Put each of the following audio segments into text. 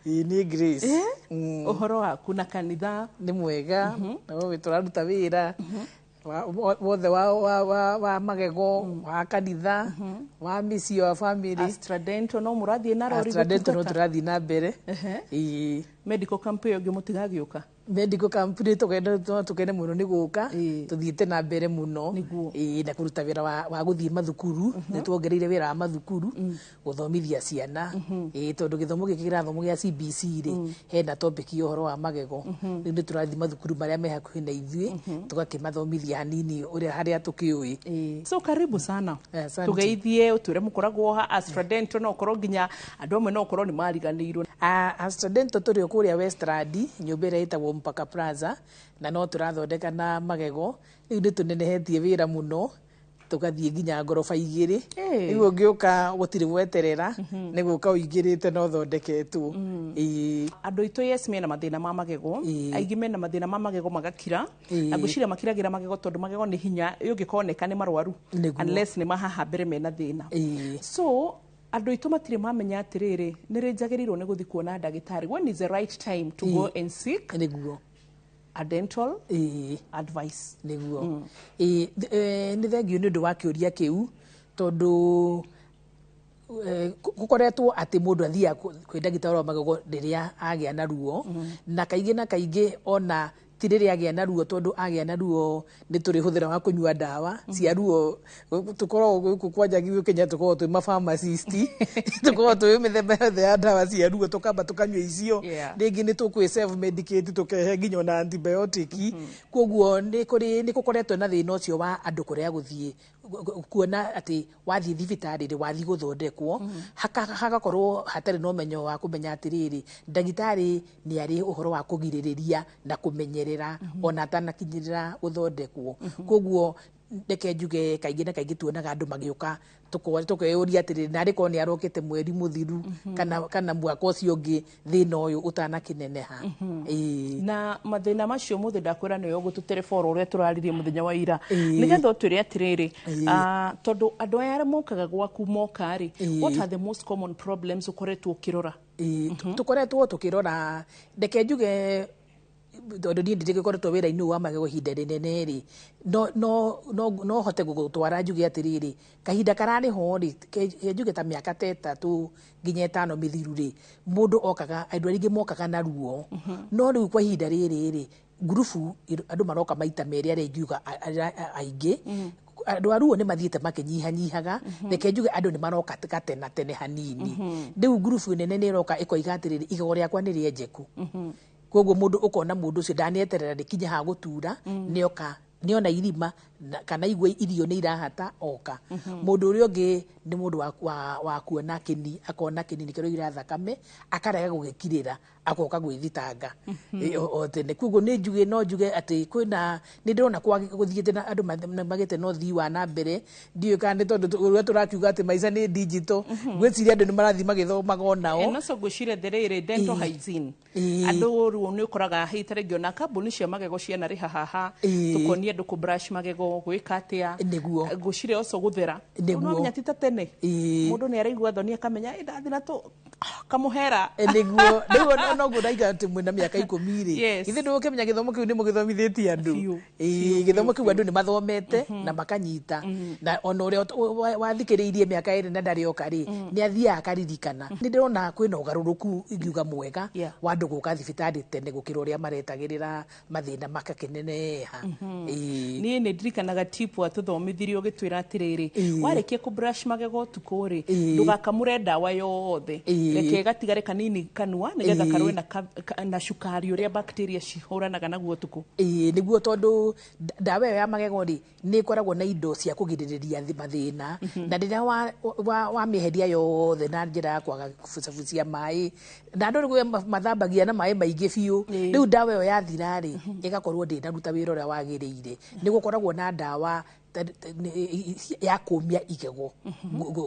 Ĩĩ, nĩ Grace. Ũhoro waku na kanitha? Nĩ mwega, na tũraruta wĩra wothe wa magego, wa kanitha, wa mĩciĩ, wa family. Astradental no mũrathiĩ na rori? Astradental no gũtungata? Tũrathiĩ na mbere. Ĩĩ. Medical camp ĩyo ĩngĩ mũtigagĩũka? Medical camp nĩ tũkene, no tũkene mũno nĩ gũka. Tũthiĩte na mbere mũno. Ĩĩ, na kũruta wĩra wa gũthiĩ mathukuru. Nĩ tuongereire wĩra wa mathukuru gũthomithia ciana. Ĩĩ, tondũ gĩthomo gĩkĩ kĩrathomo gĩa CBC rĩ, hena topic ya ũhoro wa magego. Rĩu nĩ tũrathiĩ mathukuru marĩa me hakuhĩ na ithuĩ, tũgakĩmathomithia hanini ũrĩa harĩa tũkĩũĩ. So karibu sana. Asante. Tũgeithie, ũtwĩre mũkoragwo ha Astradental, no ũkorwo nginya andũ amwe no ũkorwo nĩ mariganĩirwo. Astradental tũrĩ o kũrĩa Westland, nyũmba ĩrĩa ĩtagwo Mpaka Plaza, na no tũrathondeka na magego. Rĩu nĩ tũnenehetie wĩra mũno, tũgathiĩ nginya ngoroba 2. Rĩu ũngĩũka gũtirĩ gweterera, nĩ gũka ũingĩrĩte na ũthondeketwo. Ĩĩ. Andũ aitũ, yes, mena mathĩna ma magego. Aingĩ mena mathĩna ma magego magakira. Na ngwĩciria makiragĩra magego tondũ magego nĩ hinya ũngĩkoneka nĩ marwaru, unless nĩ mahaha mbere mena thĩna. So andũ aitũ matirĩ mamenya atĩrĩrĩ, nĩ rĩ njagĩrĩirwo nĩ gũthiĩ kuona ndagĩtarĩ? When is the right time to go and seek a dental advice? Nĩguo. Ĩĩ, nĩ thengiũ nĩ ũndũ wa kĩũria kĩu, tondũ gũkoretwo atĩ mũndũ athiaga kwĩ ndagĩtarĩ wa magego rĩrĩa agĩa na ruo, na kaingĩ na kaingĩ ona ti rĩrĩa agĩa na ruo, tondũ agĩa na ruo nĩ tũrĩ hũthĩra wa kũnyua ndawa cia ruo. Tũkoragwo gũkũ kwanja Kenya, tũkoragwo twĩ mapharmacist, tũkoragwo twĩ mĩthemba yothe ya ndawa cia ruo, tũkamba tũkanyua icio. Rĩngĩ nĩ tũkwĩ self medicate, tũkehe nginya ona antibiotic. Koguo nĩ kũrĩ nĩ gũkoretwo na thĩna ũcio wa andũ kũrega gũthiĩ kuona atĩ wathiĩ thibitarĩ rĩ, wathiĩ gũthondekwo, hagakorwo hatarĩ na ũmenyo wa kũmenya atĩrĩrĩ, ndagĩtarĩ nĩ arĩ ũhoro wa kũgirĩrĩria na kũmenyerera ona atanakinyĩrĩra gũthondekwo. Koguo reke njuge kaingĩ na kaingĩ tuonaga andũ magĩũka, tũkeyũria atĩrĩrĩ, narĩ korwo nĩ arokĩte mweri mũthiru kana mwaka ũcio ũngĩ thĩna ũyũ ũtanakĩneneha. Ĩĩ. Na mathĩna macio mothe ndakwĩra nĩwe ũgũtũterebora ũrĩa tũraririe mũthenya wa ira, nĩgetha ũtwĩre atĩrĩrĩ, tondũ andũ aya arĩa mokaga gwaku moka rĩ, what are the most common problems ũkoretwo ũkĩrora? Ĩĩ, tũkoretwo tũkĩrora, reke njuge tondũ niĩ ndirĩgĩkoretwo wĩra-inĩ ũyũ wa magego ihinda rĩnene rĩ, no hote gũgũtwara njuge atĩrĩrĩ, kahinda kararĩ ho rĩ, ke njuge ta mĩaka ta 3 nginya 5 mĩthiru rĩ, mũndũ okaga, andũ aingĩ mokaga na ruo. No rĩu kwa ihinda rĩrĩ rĩ, ngurubu andũ maroka maita merĩ arĩa ingiuga aingĩ. Andũ a ruo nĩ mathiĩte makĩnyihanyihaga. Reke njuge andũ nĩ maroka gatena tene hanini. Rĩu ngurubu nene nĩ ĩroka ĩkoiga atĩrĩrĩ, igego rĩakwa nĩ rĩenjeku. Koguo mũndũ ũkona mũndũ ũcio ndaneterera rĩkinye ha gũtura, nĩoka nĩona irima kana igua irio nĩ irahata oka. Mũndũ ũrĩa ũngĩ nĩ mũndũ wa kuona kĩni, akona kĩni nĩ kĩroira thakame, akarega gũgĩkirĩra, agoka gwĩthitanga. Ĩ, o tene. Koguo nĩ njuge, no njuge atĩ kwĩna nĩ ndĩrona gũthiĩte na andũ magĩte na ũthii wa na mbere. Ndiũĩ kana nĩ tondũ ũrĩa tũrakiuga atĩ maica nĩ digital, ngwĩciria andũ nĩ marathiĩ magĩthomaga onao. No so ngwĩciria thĩrĩrĩ, dental hygiene, andũ rĩu nĩ ũkoraga hihi ta rĩngĩ ona kambuni cia magego cianarĩha haha, tũkonia andũ kũ brush magego, gwĩka atĩa. Ngwĩciria ũcio gũthera. No menya ti ta tene. Mũndũ nĩ araigua thoni akamenya, "Ĩ, ndathi na tũ kamũhera." Nĩguo rĩu ona noguo ndaiga atĩ mwĩna mĩaka 10 rĩ, githĩ ndũgũkĩmenya gĩthomo kĩu nĩ mũgĩthomithĩtie andũ? Biũ. Ĩĩ, gĩthomo kĩu andũ nĩ mathomete na makanyita, na ona ũrĩa wathikĩrĩirie mĩaka 2 na ndarĩ oka rĩ, nĩ athiaga akaririkana. Nĩ ndĩrona kwĩna ũgarũrũku ingiuga mwega wa andũ gũka thibitarĩ tene gũkĩra ũrĩa maretagĩrĩra mathĩna makakĩneneha. Ĩĩ. Niĩ nĩ ndirikanaga tip watũthomithirie ũgĩtwĩra atĩrĩrĩ, warĩkia kũ brush magego ũtukũ rĩ, ndũgakamũre ndawa yothe. Reke gatigare kanini kanua nĩgetha karũe na cukari ũrĩa bacteria cihũranaga naguo ũtukũ. Ĩĩ, nĩguo, tondũ ndawa ĩyo ya magego rĩ, nĩ ĩkoragwo na indo cia kũgirĩrĩria mathĩna, na rĩrĩa wamĩeheria yothe na njĩra ya kwaga kũbucabucia maĩ, na andũ rĩu mathambagia na maĩ maingĩ biũ, rĩu ndawa ĩyo yathira rĩ, ĩgakorwo ndĩnaruta wĩra ũrĩa wagĩrĩire. Nĩ gũkoragwo na ndawa. ya kũmia igego,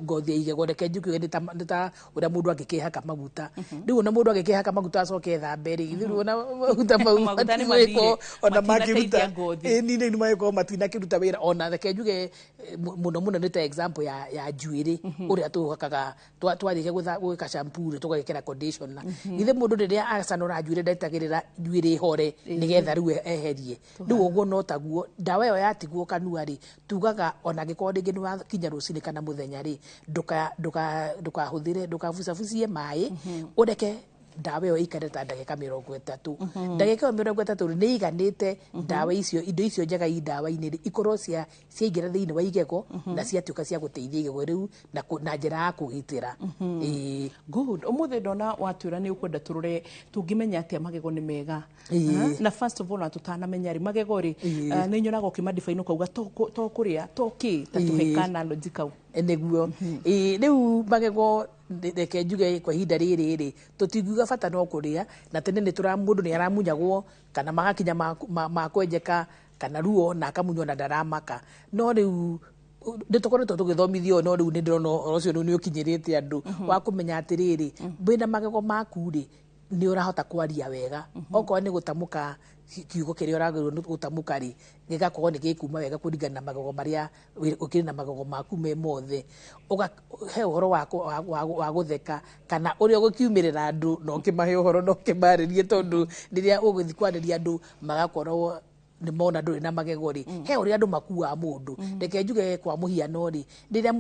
ngothi ya igego. Reke njuge nĩ ta ũrĩa mũndũ angĩkĩhaka maguta. Rĩu ona mũndũ angĩkĩhaka maguta acoke ethambe rĩ, rĩu ona maguta mau Maguta nĩ matigũgĩkorwo mathire, ona matinateithia makĩruta ngothi. Ĩni rĩu nĩmagĩkorwo matinakĩruta wĩra. Ona reke njuge mũno mũno nĩ ta example ya njuĩrĩ, ũrĩa tũhakaga twarĩkia gwĩka shampoo rĩ, tũgagĩkĩra conditioner. Githĩ mũndũ rĩrĩa acanũra njuĩrĩ ndetagĩrĩra njuĩrĩ ĩhore nĩgetha rĩu eherie? Rĩu ũguo no taguo ndawa ĩyo yatigwo kanua rĩ, tugaga ona angĩkorwo rĩngĩ nĩ wakinya rũcinĩ kana mũthenya rĩ, ndũkahũthĩre, ndũkabucabucie maĩ, ũreke ndawa ĩyo ĩikare ta ndagĩka 30. Ndagĩka ĩyo 30 rĩ, nĩ iganĩte ndawa icio, indo icio njega i ndawa-inĩ rĩ, ikorwo ciaingĩra thĩinĩ wa igego na ciatuĩka cia gũteithia igego rĩu na njĩra ya kũgitĩra. Ĩĩ. Good. Ũmũthĩ ndona watwĩra nĩ ũkwenda tũrore tũngĩmenya atĩa magego nĩ mega. Na first of all, na tũtanamenya rĩ, magego rĩ, nĩ nyonaga ũkĩmadefine ũkauga to kũrĩa to kĩ, ta tũhe ka analogy kau. Nĩguo. Ĩĩ, rĩu magego, reke njuge kwa ihinda rĩrĩ rĩ, tũtingiuga bata no kũrĩa. Na tene nĩ tũra mũndũ nĩ aramunyagwo kana magakinya ma kwenjeka kana ruo na akamunywo na ndaramaka. No rĩu nĩ tũkoretwo tũgĩthomithio, no rĩu nĩ ndĩrona ũhoro ũcio rĩu nĩ ũkinyĩrĩte andũ wa kũmenya atĩrĩrĩ, wĩna magego maku rĩ, nĩ ũrahota kwaria wega. Okorwo nĩ gũtamũka kiugo kĩrĩa ũragĩrĩirwo nĩ gũtamũka rĩ, gĩgakorwo nĩ gĩkuma wega kũringana na magego marĩa ũkĩrĩ na magego maku me mothe. He ũhoro wa gũtheka kana ũrĩa ũgũkiumĩrĩra andũ na ũkĩmahe ũhoro na ũkĩmarĩrie, tondũ rĩrĩa ũgũthiĩ kwarĩria andũ magakorwo nĩ mona ndũrĩ na magego rĩ, he ũrĩa andũ makuaga mũndũ. Reke njuge kwa mũhiano rĩ, rĩrĩa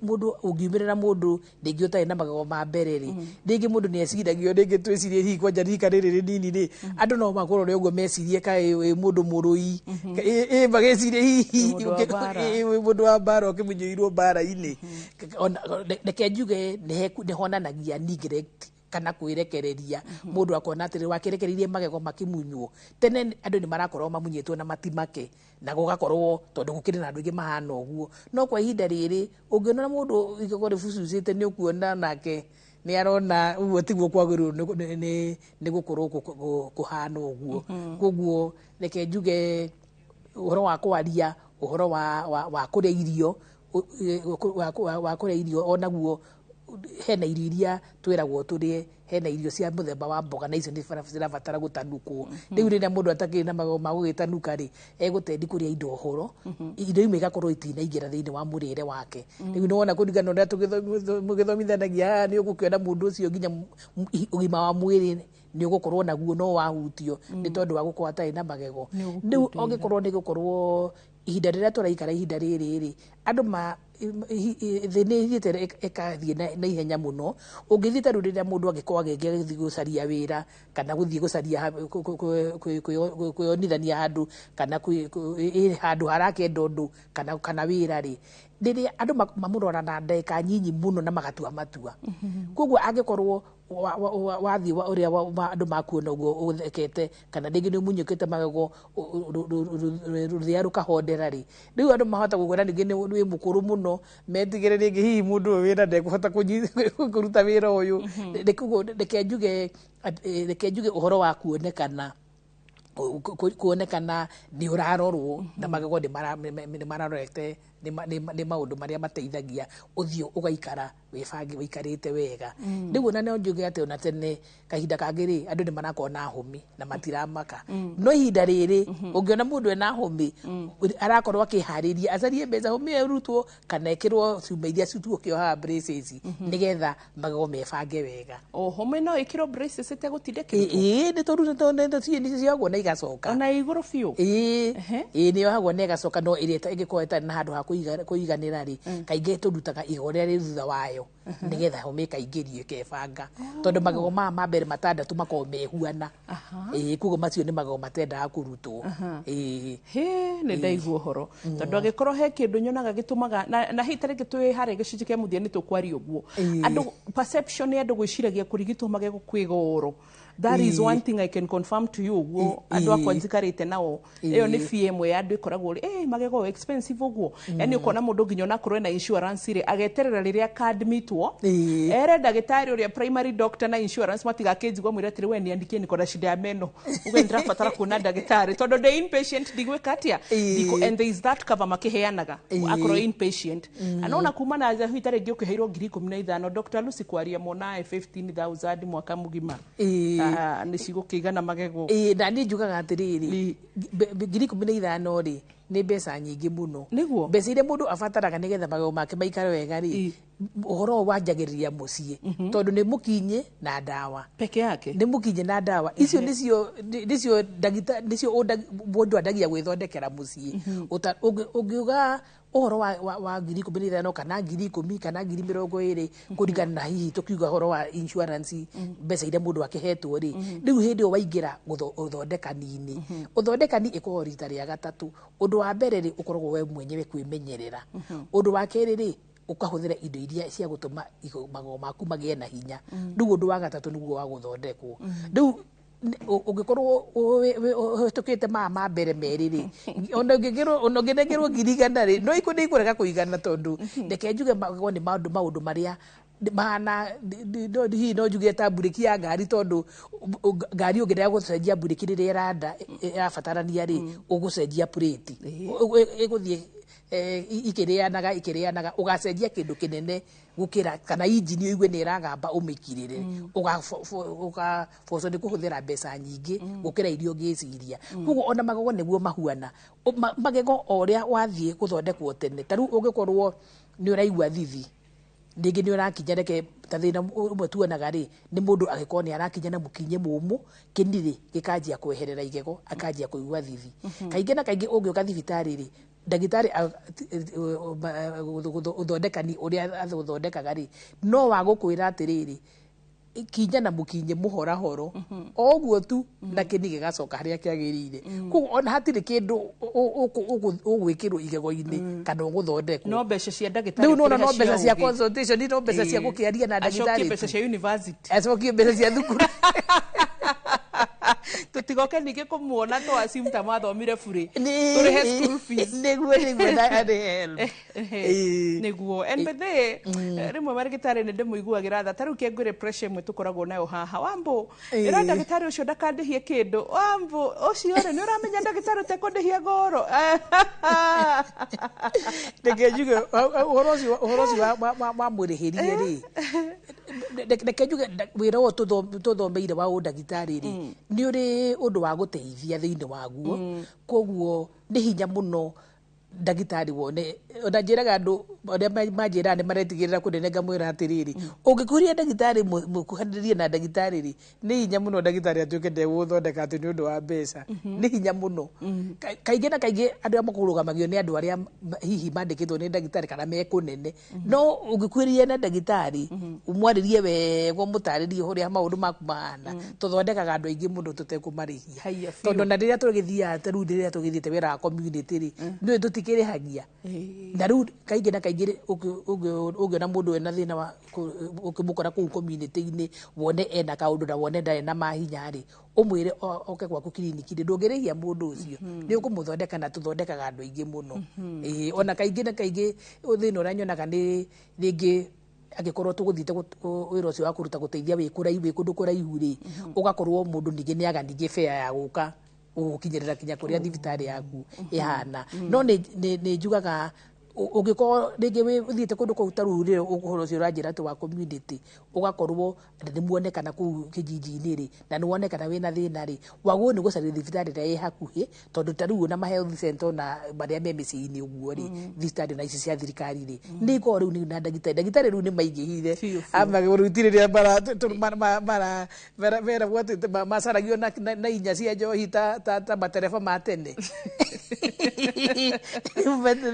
mũndũ ũngiumĩrĩra mũndũ rĩngĩ ũtarĩ na magego ma mbere rĩ, rĩngĩ mũndũ nĩ eciragio, rĩngĩ twĩcirie hihi kwanja rika rĩrĩ rĩnini rĩ, andũ no makorwo ũguo mecirie kaĩ wĩ mũndũ mũrũi, magĩcirie hihi Wĩ mũndũ wa mbara. Wĩ mũndũ wa mbara ũkĩmunyĩirwo mbara-inĩ. Ona reke njuge nĩ honanagia neglect kana kwĩrekereria. Mũndũ akona atĩrĩ, wakĩrekereirie magego makĩmunywo. Tene andũ nĩ marakorwo mamunyĩtwo na matimake na gũgakorwo tondũ gũkĩrĩ na andũ aingĩ mahana ũguo. No kwa ihinda rĩrĩ ũngĩona mũndũ igego rĩbucucĩte, nĩ ũkuona nake nĩ arona ũguo tiguo kwagĩrĩirwo nĩ gũkorwo kũhana ũguo. Koguo reke njuge ũhoro wa kwaria, ũhoro wa kũrĩa irio, wa kũrĩa irio onaguo hena irio iria twĩragwo tũrĩe, hena irio cia mũthemba wa mboga na icio nĩ cirabatara gũtanukwo. Rĩu rĩrĩa mũndũ atakĩrĩ na magego ma gũgĩtanuka rĩ, egũtendi kũrĩa indo horo, indo imwe igakorwo itinaingĩra thĩinĩ wa mũrĩre wake. Rĩu nĩwona kũringana na ũrĩa mũgĩthomithanagia haha, nĩ ũgũkĩona mũndũ ũcio nginya ũgima wa mwĩrĩ nĩ ũgũkorwo naguo no wahutio nĩ tondũ wa gũkorwo atarĩ na magego. Nĩ ũgũkundera. Rĩu ũngĩkorwo nĩ gũkorwo ihinda rĩrĩa tũraikara ihinda rĩrĩ rĩ, andũ ma thĩ nĩ ĩthiĩte ĩkathiĩ na ihenya mũno. Ũngĩthiĩ ta rĩu rĩrĩa mũndũ angĩkorwo agĩthiĩ gũcaria wĩra kana gũthiĩ gũcaria kwĩyonithania handũ kana handũ harakĩenda ũndũ kana wĩra rĩ, rĩrĩa andũ mamũrora na ndagĩka nyinyi mũno na magatua matua. Koguo angĩkorwo wathiĩ ũrĩa andũ makuona ũguo ũthekete kana rĩngĩ nĩ ũmunyũkĩte magego rũthĩa rũkahondera rĩ, rĩu andũ mahota gũkwĩra rĩngĩ nĩ wĩ mũkũrũ mũno, metigĩre rĩngĩ hihi mũndũ ũyũ wĩra ndekũhota kũruta wĩra ũyũ. Koguo reke njuge ũhoro wa kuonekana, kuonekana nĩ ũrarorwo na magego nĩ mararorete, nĩ maũndũ marĩa mateithagia ũthiũ ũgaikara wĩbange ũikarĩte wega. Rĩu ona no njuge atĩ ona tene kahinda kangĩ rĩ, andũ nĩ marakorwo na hũmĩ na matiramaka. No ihinda rĩrĩ ũngĩona mũndũ ena hũmĩ, arakorwo akĩharĩria acarie mbeca hũmĩ ĩyo ĩrutwo kana ĩkĩrwo cuma iria cituũkĩohaga braces nĩgetha magego mebange wega. O hũmĩ no ĩkĩrwo braces ĩtegũtindĩkĩrwo? Ĩĩ, nĩ tũrutĩtwo nĩ ciohagwo na igacoka. Ona igũrũ biũ? Ĩĩ, ĩĩ, nĩ yohagwo na ĩgacoka, no ĩrĩa ĩngĩkorwo ĩtarĩ na handũ ha kũiganĩra rĩ, kaingĩ tũrutaga igego rĩrĩa rĩ thutha wayo nĩgetha hũmĩ ĩkaingĩrio ĩkebanga, tondũ magego maya ma mbere matandatũ makoragwo mehuana. Ĩĩ, koguo macio nĩ magego matendaga kũrutwo. Ĩĩ. Hĩ, nĩ ndaigua ũhoro. Tondũ angĩkorwo he kĩndũ nyonaga gĩtũmaga na hihi ta rĩngĩ twĩ harĩa gĩcunjĩ kĩa mũthia nĩ tũkwaria ũguo. Andũ perception ya andũ gwĩciragia kũrigitwo magego kwĩ goro. That is one thing I can confirm to you ũguo andũ akwa njikarĩte nao. Ĩyo nĩ fear ĩmwe ya andũ ĩkoragwo rĩ, magego expensive ũguo. Yaani ũkona mũndũ nginya onakorwo ena insurance rĩ, ageterera rĩrĩa aka admit Kũrigitwo, ere ndagĩtarĩ ũrĩa primary doctor na insurance matigakĩnjigua, mwĩre atĩrĩ, we niandikie, niko na shida ya meno, uge ndĩrabatara kuona ndagĩtarĩ tondũ ndĩ inpatient, ndigwĩka atĩa. And there is that cover makĩheanaga akorwo inpatient. Anona kuma na nja hihi tarĩngĩ ũkĩheirwo 15,000, Dr. Lucy kwaria monae 15,000 mwaka mũgima. Ah, nĩ cigũkĩigana magego. Ĩĩ, na niĩ njugaga atĩrĩrĩ, 15,000 rĩ, nĩ mbeca nyingĩ mũno. Mbeca iria mũndũ abataraga nĩgetha magego make maikare wega rĩ, ũhoro ũyũ wanjagĩrĩria mũciĩ, tondũ nĩ mũkinyĩ na ndawa. Peke yake. Nĩ mũkinyĩ na ndawa icio, nĩcio ndagita, nĩcio mũndũ andagia gwĩthondekera mũciĩ. Ũngiuga ũhoro wa 15,000 kana 10,000 kana 20,000, kũringana na hihi tũkiuga ũhoro wa insurance, mbeca iria mũndũ akĩhetwo rĩ, rĩu hĩndĩ ĩyo waingĩra ũthondekani-inĩ. Ũthondekani ĩkoragwo rita rĩa gatatũ. Ũndũ wa mbere rĩ, ũkoragwo we mwenyewe kwĩmenyerera. Ũndũ wa kerĩ rĩ, ũkahũthĩra indo iria cia gũtũma magego maku magĩe na hinya. Rĩu ũndũ wa gatatũ nĩguo wa gũthondekwo. Rĩu ũngĩkorwo ũhĩtũkĩte maya ma mbere merĩ rĩ, ona ũngĩnengerwo 100,000 rĩ, no nĩ ikũrega kũigana, tondũ reke njuge magego nĩ maũndũ marĩa mahana hihi no njuge ta mburĩki ya ngari, tondũ ngari ũngĩrega gũcenjia mburĩki rĩrĩa ĩranda ĩrabatarania rĩ, ũgũcenjia plate, ĩgũthiĩ ikĩrĩanaga ikĩrĩanaga, ũgacenjia kĩndũ kĩnene gũkĩra kana injini ũigue nĩ ĩragamba ũmĩkirĩre, ũgabocwo nĩ kũhũthĩra mbeca nyingĩ gũkĩra iria ũngĩciria. Koguo ona magego nĩguo mahuana. Magego o ũrĩa wathiĩ gũthondekwo tene, ta rĩu ũngĩkorwo nĩ ũraigua thithi, rĩngĩ nĩ ũrakinya, reke ta thĩna ũmwe tuonaga rĩ, nĩ mũndũ agĩkorwo nĩ arakinya na mũkinyĩ mũmũ, kĩnirĩ gĩkanjia kweherera igego, akanjia kũigua thithi. Kaingĩ na kaingĩ ũngĩũka thibitarĩ rĩ, ndagĩtarĩ ũthondekani ũrĩa athondekaga rĩ, no wa gũkwĩra atĩrĩrĩ, kinya na mũkinyĩ mũhorahoro o ũguo tu, na kĩni gĩgacoka harĩa kĩagĩrĩire. Koguo ona hatirĩ kĩndũ ũgwĩkĩrwo igego-inĩ kana ũgũthondekwo. No mbeca cia ndagĩtarĩ. Rĩu nona no mbeca cia consultation, no mbeca cia gũkĩaria na acokie ndagĩtarĩ mbeca tu. Cia university. Acokie mbeca cia thukuru. Tutigoke ningĩ kũmuona to assume ta mathomire burĩ, tũrĩhe school fees. Nĩguo na arĩ help. Nĩguo, and by the rĩmwe marĩgĩtarĩ nĩ ndĩmũiguagĩra tha. Ta rĩu kĩngwĩre, pressure ĩmwe tũkoragwo nayo haha, wambũ ĩra ndagĩtarĩ ũcio ndakandĩhie kĩndũ, wambũ ũcio rĩ, nĩ ũramenya ndagĩtarĩ ũtekũndĩhia goro. Reke njuge ũhoro ũcio wa mũrĩhĩrie rĩ, reke njuge wĩra ũyũ tũthomeire wa ũndagĩtarĩ rĩ, nĩ ũrĩ ũndũ wa gũteithia thĩinĩ waguo. Koguo nĩ hinya mũno ndagĩtarĩ wone. Ona njĩraga andũ arĩa manjĩraga nĩ maretigĩrĩra kũnene, ngamwĩra atĩrĩrĩ, ũngĩkuhĩrĩria ndagĩtarĩ, mũkuhanĩrĩrie na ndagĩtarĩ rĩ, nĩ hinya mũno ndagĩtarĩ atuĩke ndegũgũthondeka atĩ nĩ ũndũ wa mbeca. Nĩ hinya mũno. Kaingĩ na kaingĩ andũ arĩa makũrũgamagio nĩ andũ arĩa hihi mandĩkĩtwo nĩ ndagĩtarĩ kana me kũnene. No ũngĩkuhĩrĩria na ndagĩtarĩ, ũmwarĩrie wega, ũmũtarĩrie ũrĩa maũndũ maku mahana, tũthondekaga andũ aingĩ mũno tũtekũmarĩhia. Haiya, biũ. Tondũ na rĩrĩa tũgĩthiaga, ta rĩu rĩrĩa tũgĩthiĩte wĩra wa community rĩ, nĩũĩ tũtikĩrĩhagia. Na rĩu kaingĩ na kaingĩ rĩ, ũngĩona mũndũ ena thĩna wa ũkĩmũkora kũu community-inĩ, wone ena kaũndũ na wone ndarĩ na mahinya rĩ, ũmwĩre oke gwaku kiriniki rĩ, ndũngĩrĩhia mũndũ ũcio, nĩ ũkũmũthondeka, na tũthondekaga andũ aingĩ mũno. Ĩĩ, ona kaingĩ na kaingĩ thĩna ũrĩa nyonaga nĩ rĩngĩ angĩkorwo tũgũthiĩte wĩra ũcio wa kũruta gũteithia wĩ kũraihu, wĩ kũndũ kũraihu rĩ, ũgakorwo mũndũ ningĩ nĩ aga ningĩ fare ya gũka gũgũkinyĩrĩra kinya kũrĩa thibitarĩ yaku ĩhana. No nĩ njugaga ũngĩkorwo rĩngĩ ũthiĩte kũndũ kũu, ta rĩu rĩrĩa ũhoro ũcio ũranjĩra atĩ wa community, ũgakorwo nĩ muonekana kũu kijiji-inĩ rĩ, na nĩ wonekana wĩna thĩna rĩ, wagĩrĩirwo nĩ gũcaria thibitarĩ ĩrĩa ĩ hakuhĩ, tondũ ta rĩu ona ma health center ona marĩa me mĩciĩ-inĩ ũguo rĩ, thibitarĩ ona ici cia thirikari rĩ, nĩ ikoragwo rĩu nĩ na ndagĩtarĩ rĩu nĩ maingĩhire. Biũ, biũ. Amagũrũ itirĩ rĩrĩa mara meragwo atĩ macaragio na inya cia njohi ta matereba ma tene.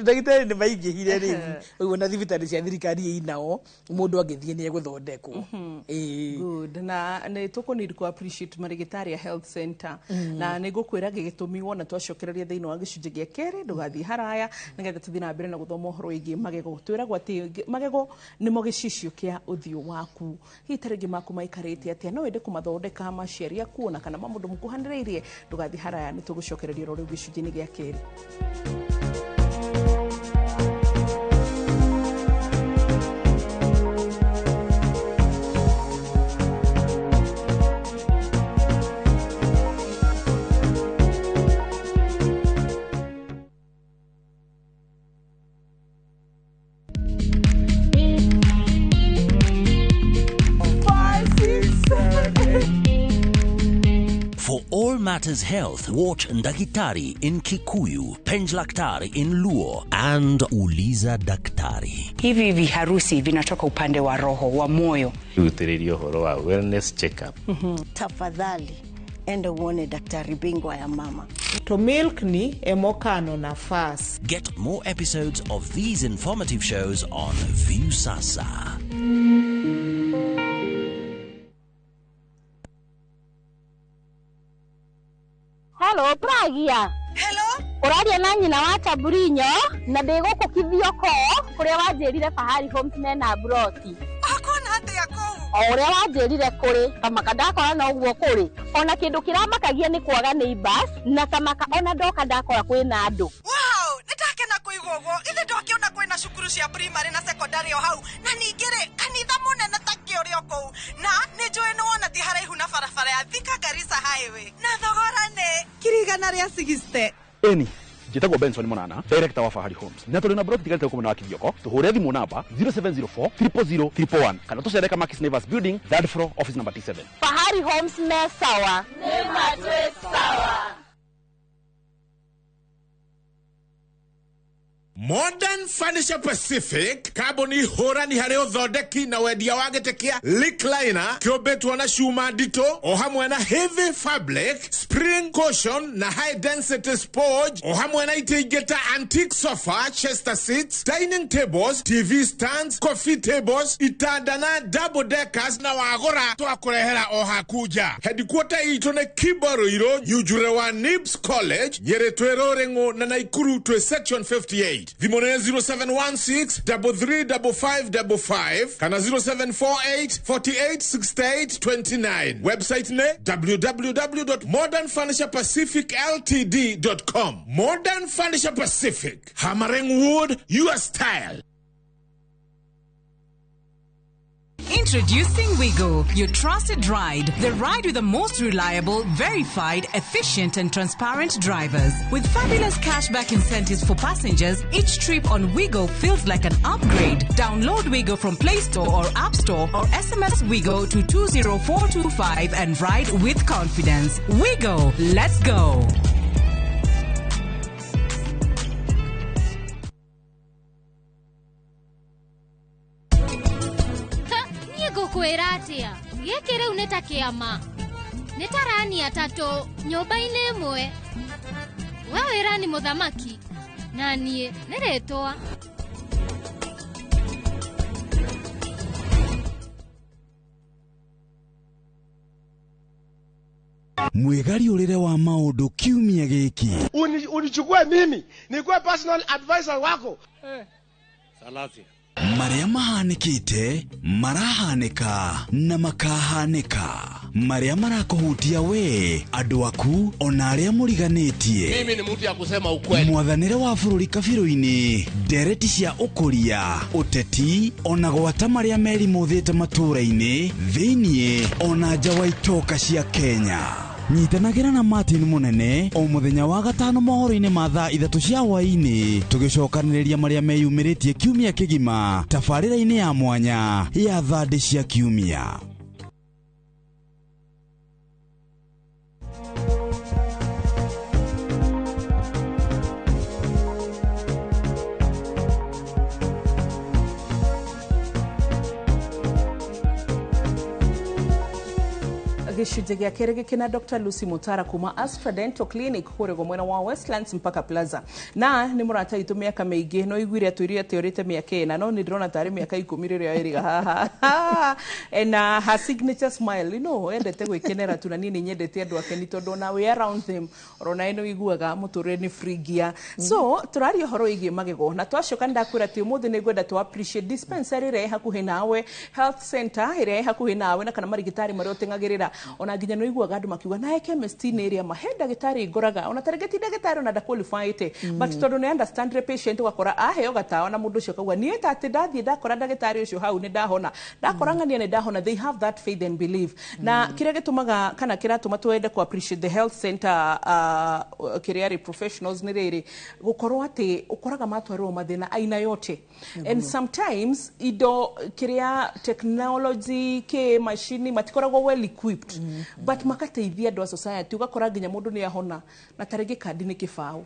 Ndagĩtarĩ nĩ maingĩhire rĩu ũguo, na thibitarĩ cia thirikari ĩ nao, mũndũ angĩthiĩ nĩ egũthondekwo. Ĩĩ. Good. Na nĩ tũkũnid ku appreciate marĩgĩtarĩ a health center, na nĩ ngũkwĩra gĩgĩtũmi wona twacokereria thĩinĩ wa gĩcunjĩ gĩa kerĩ. Ndũgathiĩ haraya nĩgetha tũthiĩ na mbere na gũthoma ũhoro wĩgiĩ magego. Twĩragwo atĩ magego nĩmo gĩcicio kĩa ũthiũ waku. Hihi ta rĩngĩ maku maikarĩte atĩa? No wende kũmathondeka maciari aku ona kana ma mũndũ mũkuhanĩrĩirie? Ndũgathiĩ haraya, nĩ tũgũcokereria ro rĩu gĩcunjĩ-inĩ gĩa kerĩ. For all matters health, watch Ndakitari in Kikuyu, Penjlaktari in Luo, and Uliza Daktari. Hivi viharusi vinatoka upande wa roho, wa moyo. Rutĩrĩria ũhoro wa wellness check-up. Tafadhali enda uone daktari bingwa ya mama. To milk ni emokano nafas. Get more episodes of these informative shows on Viusasa. Hello, Pragia. Hello. Ũraria na nyina wa Taburinyo na ndĩ gũkũ Kithioko kũrĩa wanjĩrire Fahari Homes mena broti. Akona atĩa kũu? O ũrĩa wanjĩrire kũrĩ tamaka ndakora no ũguo kũrĩ. Ona kĩndũ kĩramakagia nĩ kwaga neighbors na tamaka ona ndoka ndakora kwĩna andũ. Wow, nĩndakena kũigua ũguo. Ithe ndwakĩona kwĩna cukuru cia primary na secondary o hau na ningĩ rĩ kanitha mũnene ta kĩũrĩ o kũu na nĩ njũĩ nĩ wona ti haraihu na barabara ya Thika Garissa Highway na thogora nĩ 160,000. Eni njĩtagwo Benson Monana, director wa Fahari Homes, na tũrĩ na broti tigarĩte gũkũ mwena wa Kithioko. Tũhũre thimũ namba 0704 000 111 kana tũcere Kamakis Neighbors Building, third floor, office number T7. Fahari Homes me sawa. Nĩ matwĩ sawa. Modern Furniture Pacific kambuni hũrani harĩ ũthondeki na wendia wa gĩtĩ kĩa recliner kĩũmbĩtwo na cuma nditũ o hamwe na heavy fabric, spring cushion na high density sponge o hamwe na itĩ ingĩ ta antique sofa, chester seats, dining tables, TV stands, coffee tables, itanda na double deckers na wagũra twakũrehera o haku nja. Headquarter itũ nĩ Kibo Ruiru, Nyunjure wa Nibs College, Nyĩrĩ twĩ Rũrĩng'ũ na Naikuru twĩ section 58. Thimũ nĩ 0716 335555 kana 0748 48 68 29. Website nĩ www.modernfurniturepacificltd.com. Modern Furniture Pacific, hammering wood, your style. Introducing Wigo, your trusted ride. The ride with the most reliable, verified, efficient and transparent drivers. With fabulous cashback incentives for passengers, each trip on Wigo feels like an upgrade. Download Wigo from Play Store or App Store or SMS Wigo to 20425 and ride with confidence. Wigo, let's go. Ngũkwĩra atĩa gĩkĩ rĩu nĩ ta kĩama nĩ tarani atatũ nyũmba-inĩ ĩmwe we wĩra ni mũthamaki na niĩ nĩ rĩtwa. Mwĩgariũrĩre wa maũndũ kiumia gĩkĩ. Unichukue mimi nikuwe personal advisor wako. Salasia. Marĩa mahanĩkĩte, marahanĩka na makahanĩka. Marĩa marakũhutia we, andũ aku, ona arĩa mũriganĩtie. Mimi ni mtu ya kusema ukweli. Mwathanĩre wa bũrũri kabirũ-inĩ, ndereti cia ũkũria, ũteti, ona gwata marĩa merimũthĩte matũũra-inĩ, thĩiniĩ, ona nja wa itoka cia Kenya. Nyitanagĩra na Martin Munene o mũthenya wa gatano mohoro-inĩ ma thaa 3 cia hwaĩ-inĩ tũgĩcokanĩrĩria marĩa meyumĩrĩtie kiumia kĩgima tabarĩra-inĩ ya mwanya ya thandĩ cia kiumia. Gĩcunjĩ gĩa kerĩ gĩkĩna Dr. Lucy Mutara kuma Astra Dental Clinic kũrĩgwo mwena wa Westlands mpaka Plaza. Na nĩ mũrata witũ mĩaka mĩingĩ no iguire atwĩrire atĩ orĩte mĩaka 4 no nĩ ndĩrona tarĩ mĩaka 10 rĩrĩa ĩrĩga haha. And her signature smile, you know, endete gwĩkenera tu na niĩ nĩ nyendete andũ akeni tondũ ona we around them orona ĩno iguaga mũtũrĩre nĩ free gear. So tũraria ũhoro wĩgiĩ magego na twacoka ndakwĩra atĩ ũmũthĩ nĩ ngwenda tũ appreciate dispensary ĩrĩa ĩ hakuhĩ nawe, health center ĩrĩa ĩ hakuhĩ nawe na kana marigitari marĩa ũteng'agĩrĩra. Ona nginya no iguaga andũ makiuga nae chemist nĩ ĩrĩa ma he ndagĩtarĩ ngoraga ona tarĩngĩ ti ndagĩtarĩ ona ndaqualifyĩte but tondũ nĩ understand the patient ũgakora aheo gatawa na mũndũ ũcio akauga niĩ ta atĩ ndathiĩ ndakora ndagĩtarĩ ũcio hau nĩ ndahona ndakora ng'ania nĩ ndahona. They have that faith and belief. Na kĩrĩa gĩtũmaga kana kĩratũma twende ku appreciate the health center kĩrĩa rĩ professionals nĩ rĩrĩ gũkorwo atĩ ũkoraga matwarĩrwo mathĩna aina yote and sometimes indo kĩrĩa technology kĩ machine matikoragwo well equipped. But makateithia andũ a society, ũgakora nginya mũndũ nĩ ahona na tarĩngĩ kandi nĩ kĩbaũ,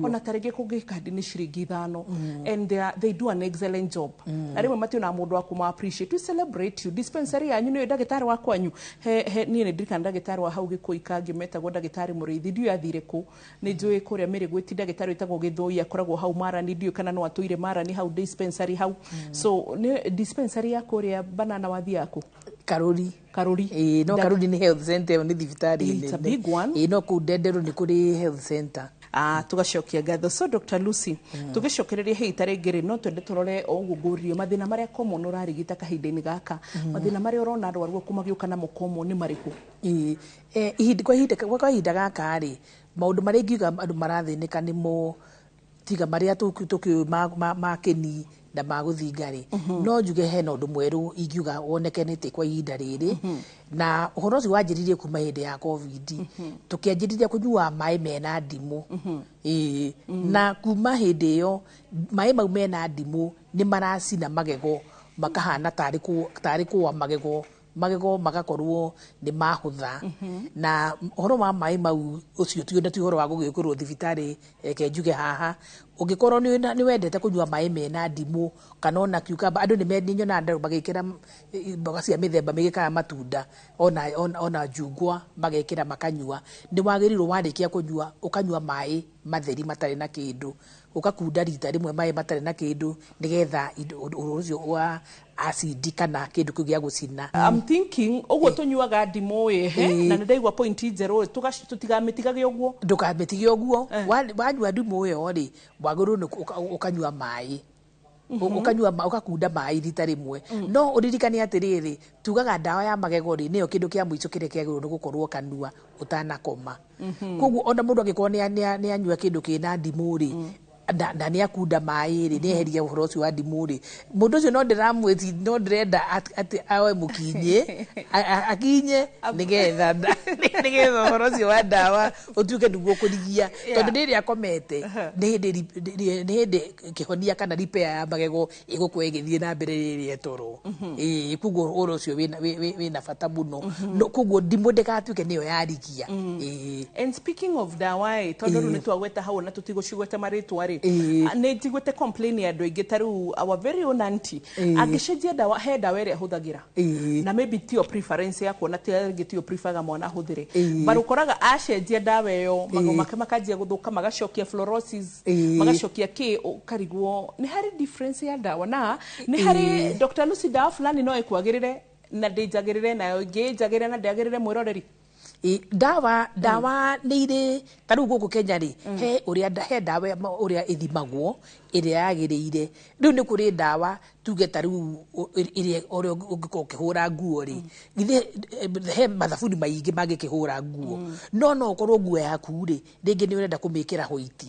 ona tarĩngĩ kũngĩ kandi nĩ ciringi 5, and they do an excellent job. Na rĩmwe mationaga mũndũ wa kũma appreciate. We celebrate you. Dispensary yanyu nĩyo ndagĩtarĩ wa kwanyu he, he niĩ nĩ ndirikana ndagĩtarĩ wa hau Gĩkũi kangĩ metagwo ndagĩtarĩ Mũrĩithi, ndiũĩ athire kũ. Nĩ njũĩ kũrĩa Mĩrĩgwĩti ndagĩtarĩ wĩtagwo Gĩthũi akoragwo hau Marani, ndiũĩ kana no atũire Marani hau dispensary hau. So nĩ dispensary ya kũrĩa Banana wathiaga kũ? Karuri. Karuri. Ĩĩ, no Karuri nĩ health center, ĩyo nĩ thibitarĩ. It's a big one. Ĩĩ, no kũu Ndenderũ nĩ kũrĩ health center. Ah, tugacokia ngatho. So Dr. Lucy, tugicokereria hei tarĩngĩ rĩ, no twende tũrore o ũguo ngũrie mathĩna marĩa common ũrarigita kahinda-inĩ gaka, mathĩna marĩa ũrona arwaru aku magĩũka namo common nĩ marĩkũ? Ĩĩ, ihinda kwa ihinda kwa kahinda gaka rĩ, maũndũ marĩa ingiuga andũ marathĩnĩka nĩmo, tiga marĩa tũkĩũĩ ma kĩni na ma gũthinga rĩ, no njuge hena ũndũ mwerũ ingiuga wonekanĩte kwa ihinda rĩrĩ, na ũhoro ũcio wanjĩrĩirie kuma hĩndĩ ya COVID, tũkĩanjĩrĩria kũnyua maĩ mena ndimũ. Ĩĩ, na kuma hĩndĩ ĩyo maĩ mau mena ndimũ nĩ maracina magego makahana tarĩ kũa magego, magego magakorwo nĩ mahũtha. Na ũhoro wa maĩ mau ũcio ti ũhoro wa gũgĩkĩrwo thibitarĩ. Reke njuge haha, ũngĩkorwo nĩ wendete kũnyua maĩ mena ndimũ kana ona cucumber, andũ nĩ nyonaga andũ magĩkĩra mboga cia mĩthemba mĩingĩ kana matunda ona njungwa magekĩra makanyua, nĩ wagĩrĩirwo warĩkia kũnyua ũkanyua maĩ matheri matarĩ na kĩndũ, ũgakunda rita rĩmwe maĩ matarĩ na kĩndũ, nĩgetha ũhoro ũcio wa acidi kana kĩndũ kĩu gĩa gũcina. I'm thinking ũguo tũnyuaga ndimũ ĩ he, na nĩ ndaigua point njerũ ĩ, tũtigamĩtigage ũguo. Ndũkamĩtige ũguo. Wanyua ndimũ ĩyo rĩ, wagĩrĩirwo nĩ ũkanyua maĩ, ũkanyua ũgakunda maĩ rita rĩmwe. No ũririkane atĩrĩrĩ, tugaga ndawa ya magego rĩ, nĩyo kĩndũ kĩa mũico kĩrĩa kĩagĩrĩirwo nĩ gũkorwo kanua ũtanakoma. Koguo ona mũndũ angĩkorwo nĩ anyua kĩndũ kĩna ndimũ rĩ, na nĩ akunda maĩ rĩ, nĩ eheria ũhoro ũcio wa ndimũ rĩ, mũndũ ũcio no ndĩramwĩti, no ndĩrenda atĩ aoe mũkinye akinye nĩgetha ũhoro ũcio wa ndawa ũtuĩke nĩguo kũrigia, tondũ rĩrĩa akomete nĩ hĩndĩ kĩhonia kana repair ya magego ĩgũkorwo ĩgĩthiĩ na mbere rĩrĩa toro. Ĩĩ, koguo ũhoro ũcio wĩna bata mũno. Koguo ndimũ ndĩgatuĩke nĩyo yarigia. Ĩĩ. And speaking of ndawa ĩ, tondũ rĩu nĩ twagweta hau na tũtigũcigweta marĩtwa rĩ, nĩ njiguĩte complain ya andũ aingĩ, ta rĩu our very own auntie angĩcenjia ndawa, he ndawa ĩrĩa ahũthagĩra na maybe tiyo preference yakwa na rĩngĩ tiyo preferga mwana ahũthĩre, but ũkoraga acenjia ndawa ĩyo magego make makanjia gũthũka, magacokia fluorosis, magacokia kĩ, ũkarigwo nĩ harĩ difference ya ndawa na nĩ harĩ Dr. Lucy ndawa fulani no ĩkwagĩrĩre na ndĩnjagĩrĩre, nayo ĩngĩ ĩnjagĩrĩre na ndĩagĩrĩre mwĩroreri. Ndawa nĩ irĩ ta rĩu gũkũ Kenya rĩ, he ũrĩa he ndawa ũrĩa ĩthimagwo ĩrĩa yagĩrĩire. Rĩu nĩ kũrĩ ndawa tuge ta rĩu ĩrĩa ũrĩa ũngĩkorwo ũkĩhũra nguo rĩ, githĩ he mathabuni maingĩ mangĩkĩhũra nguo, no ũkorwo nguo yaku rĩ, rĩngĩ nĩ ũrenda kũmĩkĩra white,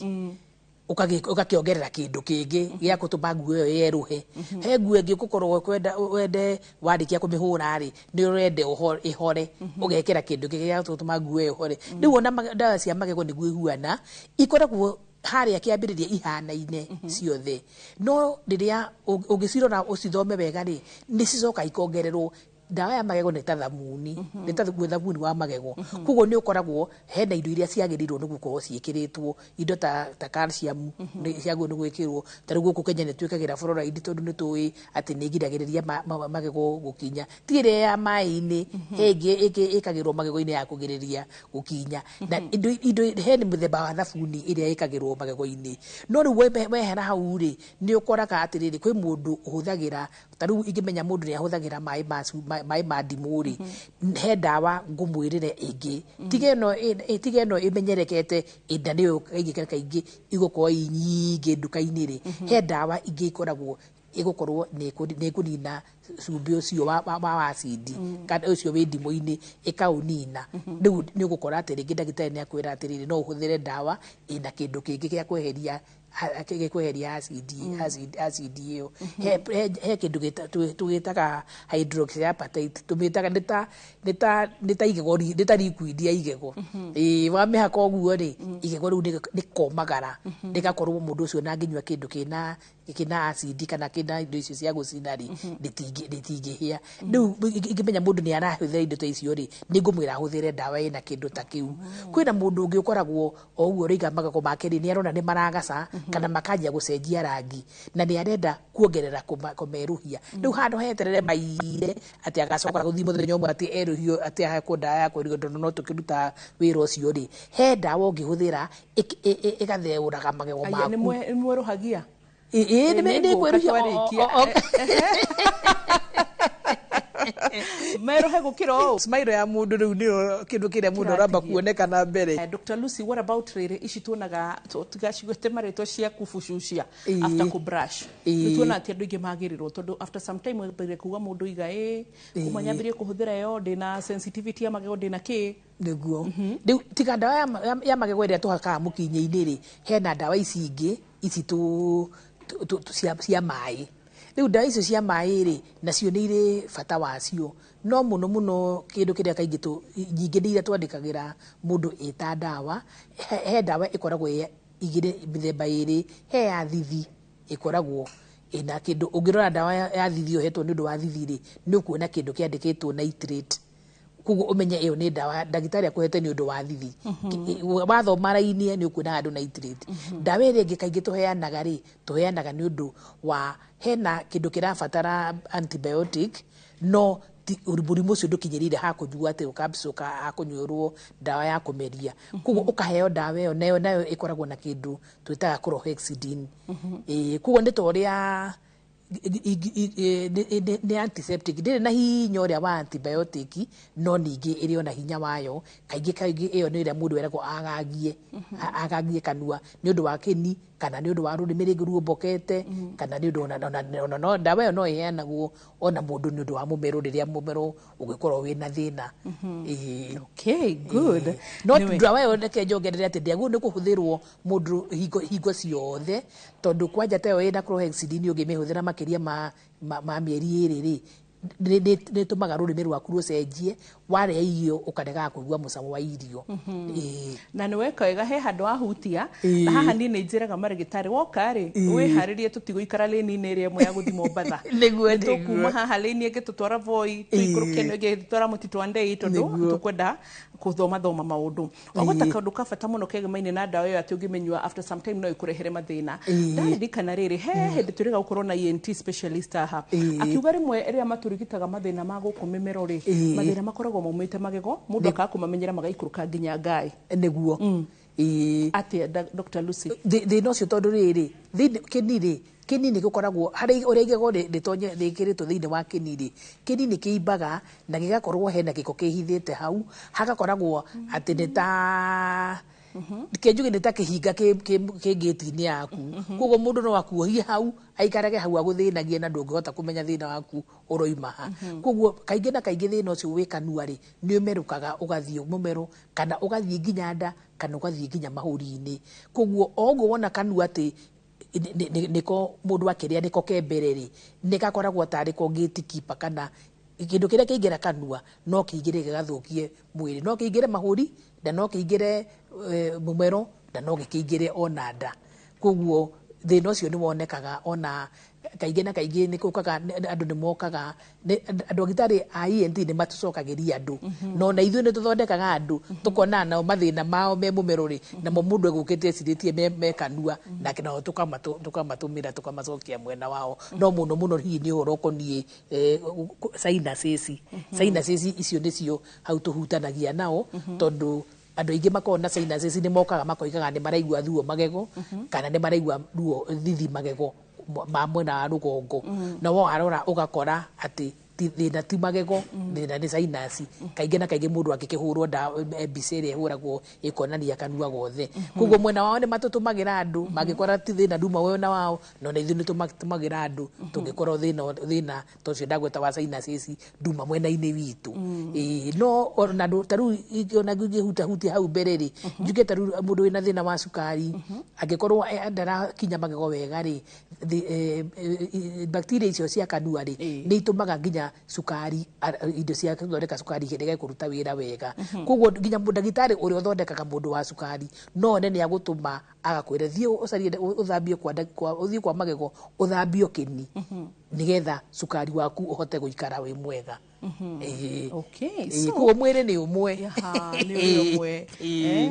ũgakĩongerera kĩndũ kĩngĩ gĩa gũtũma nguo ĩyo yerũhe. He nguo ĩngĩ ũgũkorwo wende warĩkia kũmĩhũra rĩ, nĩ ũrenda ĩhore, ũgekĩra kĩndũ kĩngĩ gĩa gũtũma nguo ĩyo ĩhore. Rĩu ona ndawa cia magego nĩguo ihuana, ikoragwo harĩa kĩambĩrĩria ihanaine ciothe, no rĩrĩa ũngĩcirora ũcithome wega rĩ, nĩ cicoka ikongererwo. Ndawa ya magego nĩ ta thamuni, nĩ ta thabuni wa magego. Koguo nĩ ũkoragwo hena indo iria ciagĩrĩirwo nĩ gũkorwo ciĩkĩrĩtwo, indo ta calcium nĩ ciagĩrĩirwo nĩ gwĩkĩrwo. Ta rĩu gũkũ Kenya nĩ twĩkagĩra fluoride tondũ nĩ tũĩ atĩ nĩ ĩgiragĩrĩria magego gũkinya. Ti ĩrĩa ya maĩ-inĩ, he ĩngĩ ĩkagĩrwo magego-inĩ ya kũgirĩrĩria gũkinya. Na indo he mũthemba wa thabuni ĩrĩa ĩkagĩrwo magego-inĩ. No rĩu wehera hau rĩ, nĩ ũkoraga atĩrĩrĩ, kwĩ mũndũ ũhũthagĩra, ta rĩu ingĩmenya mũndũ nĩ ahũthagĩra maĩ ma ndimũ rĩ, he ndawa ngũmwĩrĩre ĩngĩ, tiga ĩno ĩmenyerekete ĩnda nĩyo kaingĩ kaingĩ igũkorwo i nyingĩ nduka-inĩ rĩ, he ndawa ingĩ ikoragwo ĩgũkorwo nĩ ĩkũnina cumbĩ ũcio wa acidi kana ũcio wĩ ndimũ-inĩ ĩkaũnina. Rĩu nĩ ũgũkora atĩ rĩngĩ ndagĩtarĩ nĩ akwĩra atĩrĩrĩ, no ũhũthĩre ndawa ĩna kĩndũ kĩngĩ gĩa kweheria acidi ĩyo. He kĩndũ tũgĩtaga hydroxyapatite, tũmĩtaga nĩ ta igego, nĩ ta liquid ya igego. Ĩĩ, wamĩhaka ũguo rĩ, igego rĩu nĩ komagara, rĩgakorwo mũndũ ũcio na angĩnyua kĩndũ kĩna acidi kana kĩna indo icio cia gũcina rĩ, rĩtingĩ Rĩtingĩhĩa. Rĩu ingĩmenya mũndũ nĩ arahũthĩra indo ta icio rĩ, nĩ ngũmwĩra ahũthĩre ndawa ĩna kĩndũ ta kĩu. Kwĩna mũndũ ũngĩ ũkoragwo o ũguo ũraiga magego make rĩ, nĩ arona nĩ maragaca kana makanjia gũcenjia rangi na nĩ arenda kuongerera kũmerũhia. Rĩu handũ heterere maire atĩ agacoka gũthiĩ mũthenya ũmwe atĩ erũhio, atĩ ahekwo ndawa ya kwerũhio, tondũ no tũkĩrutaga wĩra ũcio rĩ, he ndawa ũngĩhũthĩra ĩgatheũraga magego Aya, nĩ maku. nĩ mwerũhagia? Ĩĩ, Ĩ, nĩ nĩ ngũka kwerũhia. twarĩkia. Merũhe gũkĩra ũũ. Smile ya mũndũ rĩu nĩyo kĩndũ kĩrĩa mũndũ aramba Kĩratigia. kuonekana mbere. Dr. Lucy, what about rĩrĩ ici tuonaga tigacigwete marĩtwa cia kubucucia after kũbrush? Nĩ tuona atĩ andũ aingĩ magĩrĩrwo tondũ after some time wambĩrĩria kuga mũndũ iga ĩ kuma nyambĩrĩrie kũhũthĩra ĩyo ndĩna sensitivity ya magego, ndĩna kĩ. Nĩguo rĩu tiga ndawa ya magego ĩrĩa tũhakaga mũkinyĩ-inĩ rĩ, hena ndawa ici ingĩ ici tu cia maĩ. Rĩu ndawa icio cia maĩ rĩ, nacio nĩ irĩ bata wacio, no mũno mũno kĩndũ kĩrĩa kaingĩ nyingĩ nĩ iria twandĩkagĩra mũndũ ĩta ndawa. He ndawa ĩkoragwo ĩ igĩrĩ, mĩthemba ĩrĩ. He ya thithi ĩkoragwo ĩna kĩndũ. Ũngĩrora ndawa ya thithi ũhetwo nĩ ũndũ wa thithi rĩ, nĩ ũkuona kĩndũ kĩandĩkĩtwo nitrate, koguo ũmenye ĩyo nĩ ndawa ndagĩtarĩ akũhete nĩ ũndũ wa thithi. Wathoma raini nĩ ũkuona handũ nitrate. Ndawa ĩrĩa ĩngĩ kaingĩ tũheanaga rĩ, tũheanaga nĩ ũndũ wa hena kĩndũ kĩrabatara antibiotic, no mũrimũ ũcio ndũkinyĩrĩire hakũnyua atĩ capsule ka hakũnyuĩrwo ndawa ya kũmeria, koguo ũkaheo ndawa ĩyo, nayo ĩkoragwo na kĩndũ twĩtaga chlorhexidine. Ĩĩ, koguo nĩ ta ũrĩa nĩ antiseptic, ndĩrĩ na hinya ũrĩa wa antibiotic, no ningĩ ĩrĩ ona hinya wayo. Kaingĩ kaingĩ ĩyo nĩ ĩrĩa mũndũ eragwo agagie agagie kanua nĩ ũndũ wa kĩni kana nĩ ũndũ wa rũrĩmĩ rĩngĩ ruombokete, kana nĩ ũndũ ona no ndawa ĩyo no ĩheanagwo ona mũndũ nĩ ũndũ wa mũmero, rĩrĩa mũmero ũngĩkorwo wĩna thĩna. Ĩĩ. Okay, good. No Nĩwe. Ndawa ĩyo reke njongerere atĩ ndĩagĩrĩirwo nĩ kũhũthĩrwo mũndũ hingo ciothe, tondũ kwanja ta ĩyo ĩna chlorhexidine ũngĩmĩhũthĩra makĩria ma mĩeri 2 rĩ, nĩ ĩtũmaga rũrĩmĩ rwaku rũcenjie, warĩa irio ũkaregaga kũigua mũcamo wa irio. Ĩĩ. Na nĩ weka wega, he handũ wahutia. Na haha niĩ nĩ njĩraga marĩgĩtarĩ woka rĩ, wĩharĩrie tũtigũikara lane-inĩ ĩrĩa ĩmwe ya gũthiĩ Mombatha. Nĩguo. Tũkuma Nĩguo. haha lane ĩngĩ tũtwara Voi, tũikũrũke ĩno ĩngĩ tũtwara Mũtitũ wa Ndei, tondũ tũkwenda gũthomathoma maũndũ. Wagweta kaũndũ ka bata mũno kegemaine na ndawa ĩyo, atĩ ũngĩmĩnyua after some time no ĩkũrehere mathĩna. Ndaririkana rĩrĩ, he hĩndĩ twĩrĩga gũkorwo na ENT specialist haha, akiuga rĩmwe rĩrĩa matũrigitaga mathĩna ma gũkũ mĩmero rĩ, mathĩna makoragwo maumĩte magego, mũndũ akaga kũmamenyera magaikũrũka nginya ngai. Nĩguo. Ĩĩ. Atĩa, Dr. Lucy? Thĩna ũcio, tondũ rĩrĩ thĩinĩ kĩni rĩ, kĩni nĩ gĩkoragwo harĩ ũrĩa igego rĩtonye rĩkĩrĩtwo thĩinĩ wa kĩni rĩ, kĩni nĩ kĩimbaga na gĩgakorwo hena gĩko kĩhithĩte hau, hagakoragwo atĩ nĩ ta kĩnjuge nĩ ta kĩhinga kĩ ngĩti-inĩ yaku. Koguo mũndũ no akuohie hau, aikarage hau agũthĩnagie, na ndũngĩhota kũmenya thĩna waku ũroima ha. Koguo kaingĩ na kaingĩ thĩna ũcio wĩ kanua rĩ, nĩ ũmerũkaga ũgathiĩ mũmero, kana ũgathiĩ nginya nda, kana ũgathiĩ nginya mahũri-inĩ. Koguo o ũguo wona kanua atĩ nĩko mũndũ akĩrĩa nĩko ke mbere rĩ, nĩ gakoragwo tarĩ ko gatekeeper, kana kĩndũ kĩrĩa kĩingĩra kanua no kĩingĩre gĩgathũkie mwĩrĩ, no kĩingĩre mahũri, na no kĩingĩre mũmero, na no gĩkĩingĩre ona nda. Koguo thĩna ũcio nĩ wonekaga ona kaingĩ na kaingĩ nĩ kũkaga andũ nĩ mokaga andũ agitari a ENT nĩ matũcokagĩria andũ, no na ithuĩ nĩ tũthondekaga andũ tũkona nao mathĩna mao me mũmero rĩ, namo mũndũ egũkĩte ecirĩtie me kanua nake, nao tũkamatũmĩra tũkamacokia mwena wao. No mũno mũno hihi nĩ ũhoro ũkoniĩ sinuses. Sinuses icio nĩcio hau tũhutanagia nao, tondũ andũ aingĩ makoragwo na sinuses nĩ mokaga makoigaga nĩ maraigua ruo magego, kana nĩ maraigua ruo thithi magego ma mwena wa rũgongo, na warora ũgakora atĩ thĩna ti magego, thĩna nĩ sinus. Kaingĩ na kaingĩ mũndũ angĩkĩhũrwo mbica ĩrĩa ĩhũragwo ĩkonania kanua gothe. Koguo mwena wao nĩ matũtũmagĩra andũ mangĩkora ti thĩna nduma mwena wao, no na ithuĩ nĩ tũmatũmagĩra andũ tũngĩkorwo thĩna ta ũcio ndagweta wa sinuses nduma mwena-inĩ witũ. Ĩĩ, no ona ta rĩu ona ingĩhutahutia hau mbere rĩ, njuge ta rĩu mũndũ wĩna thĩna wa cukari angĩkorwo ndarakinya magego wega rĩ, bacteria icio cia kanua rĩ, nĩ itũmaga nginya cukari indo cia gũthondeka cukari irege kũruta wĩra wega. Koguo nginya ndagĩtarĩ ũrĩa ũthondekaga mũndũ wa cukari no one nĩ agũtũma agakwĩra thiĩ ũcarie ũthambio kwa ũthiĩ kwa magego ũthambio kĩni. Nĩgetha cukari waku ũhote gũikara wĩ mwega. Okay, so koguo mwĩrĩ nĩ ũmwe. Nĩ ũrĩ ũmwe.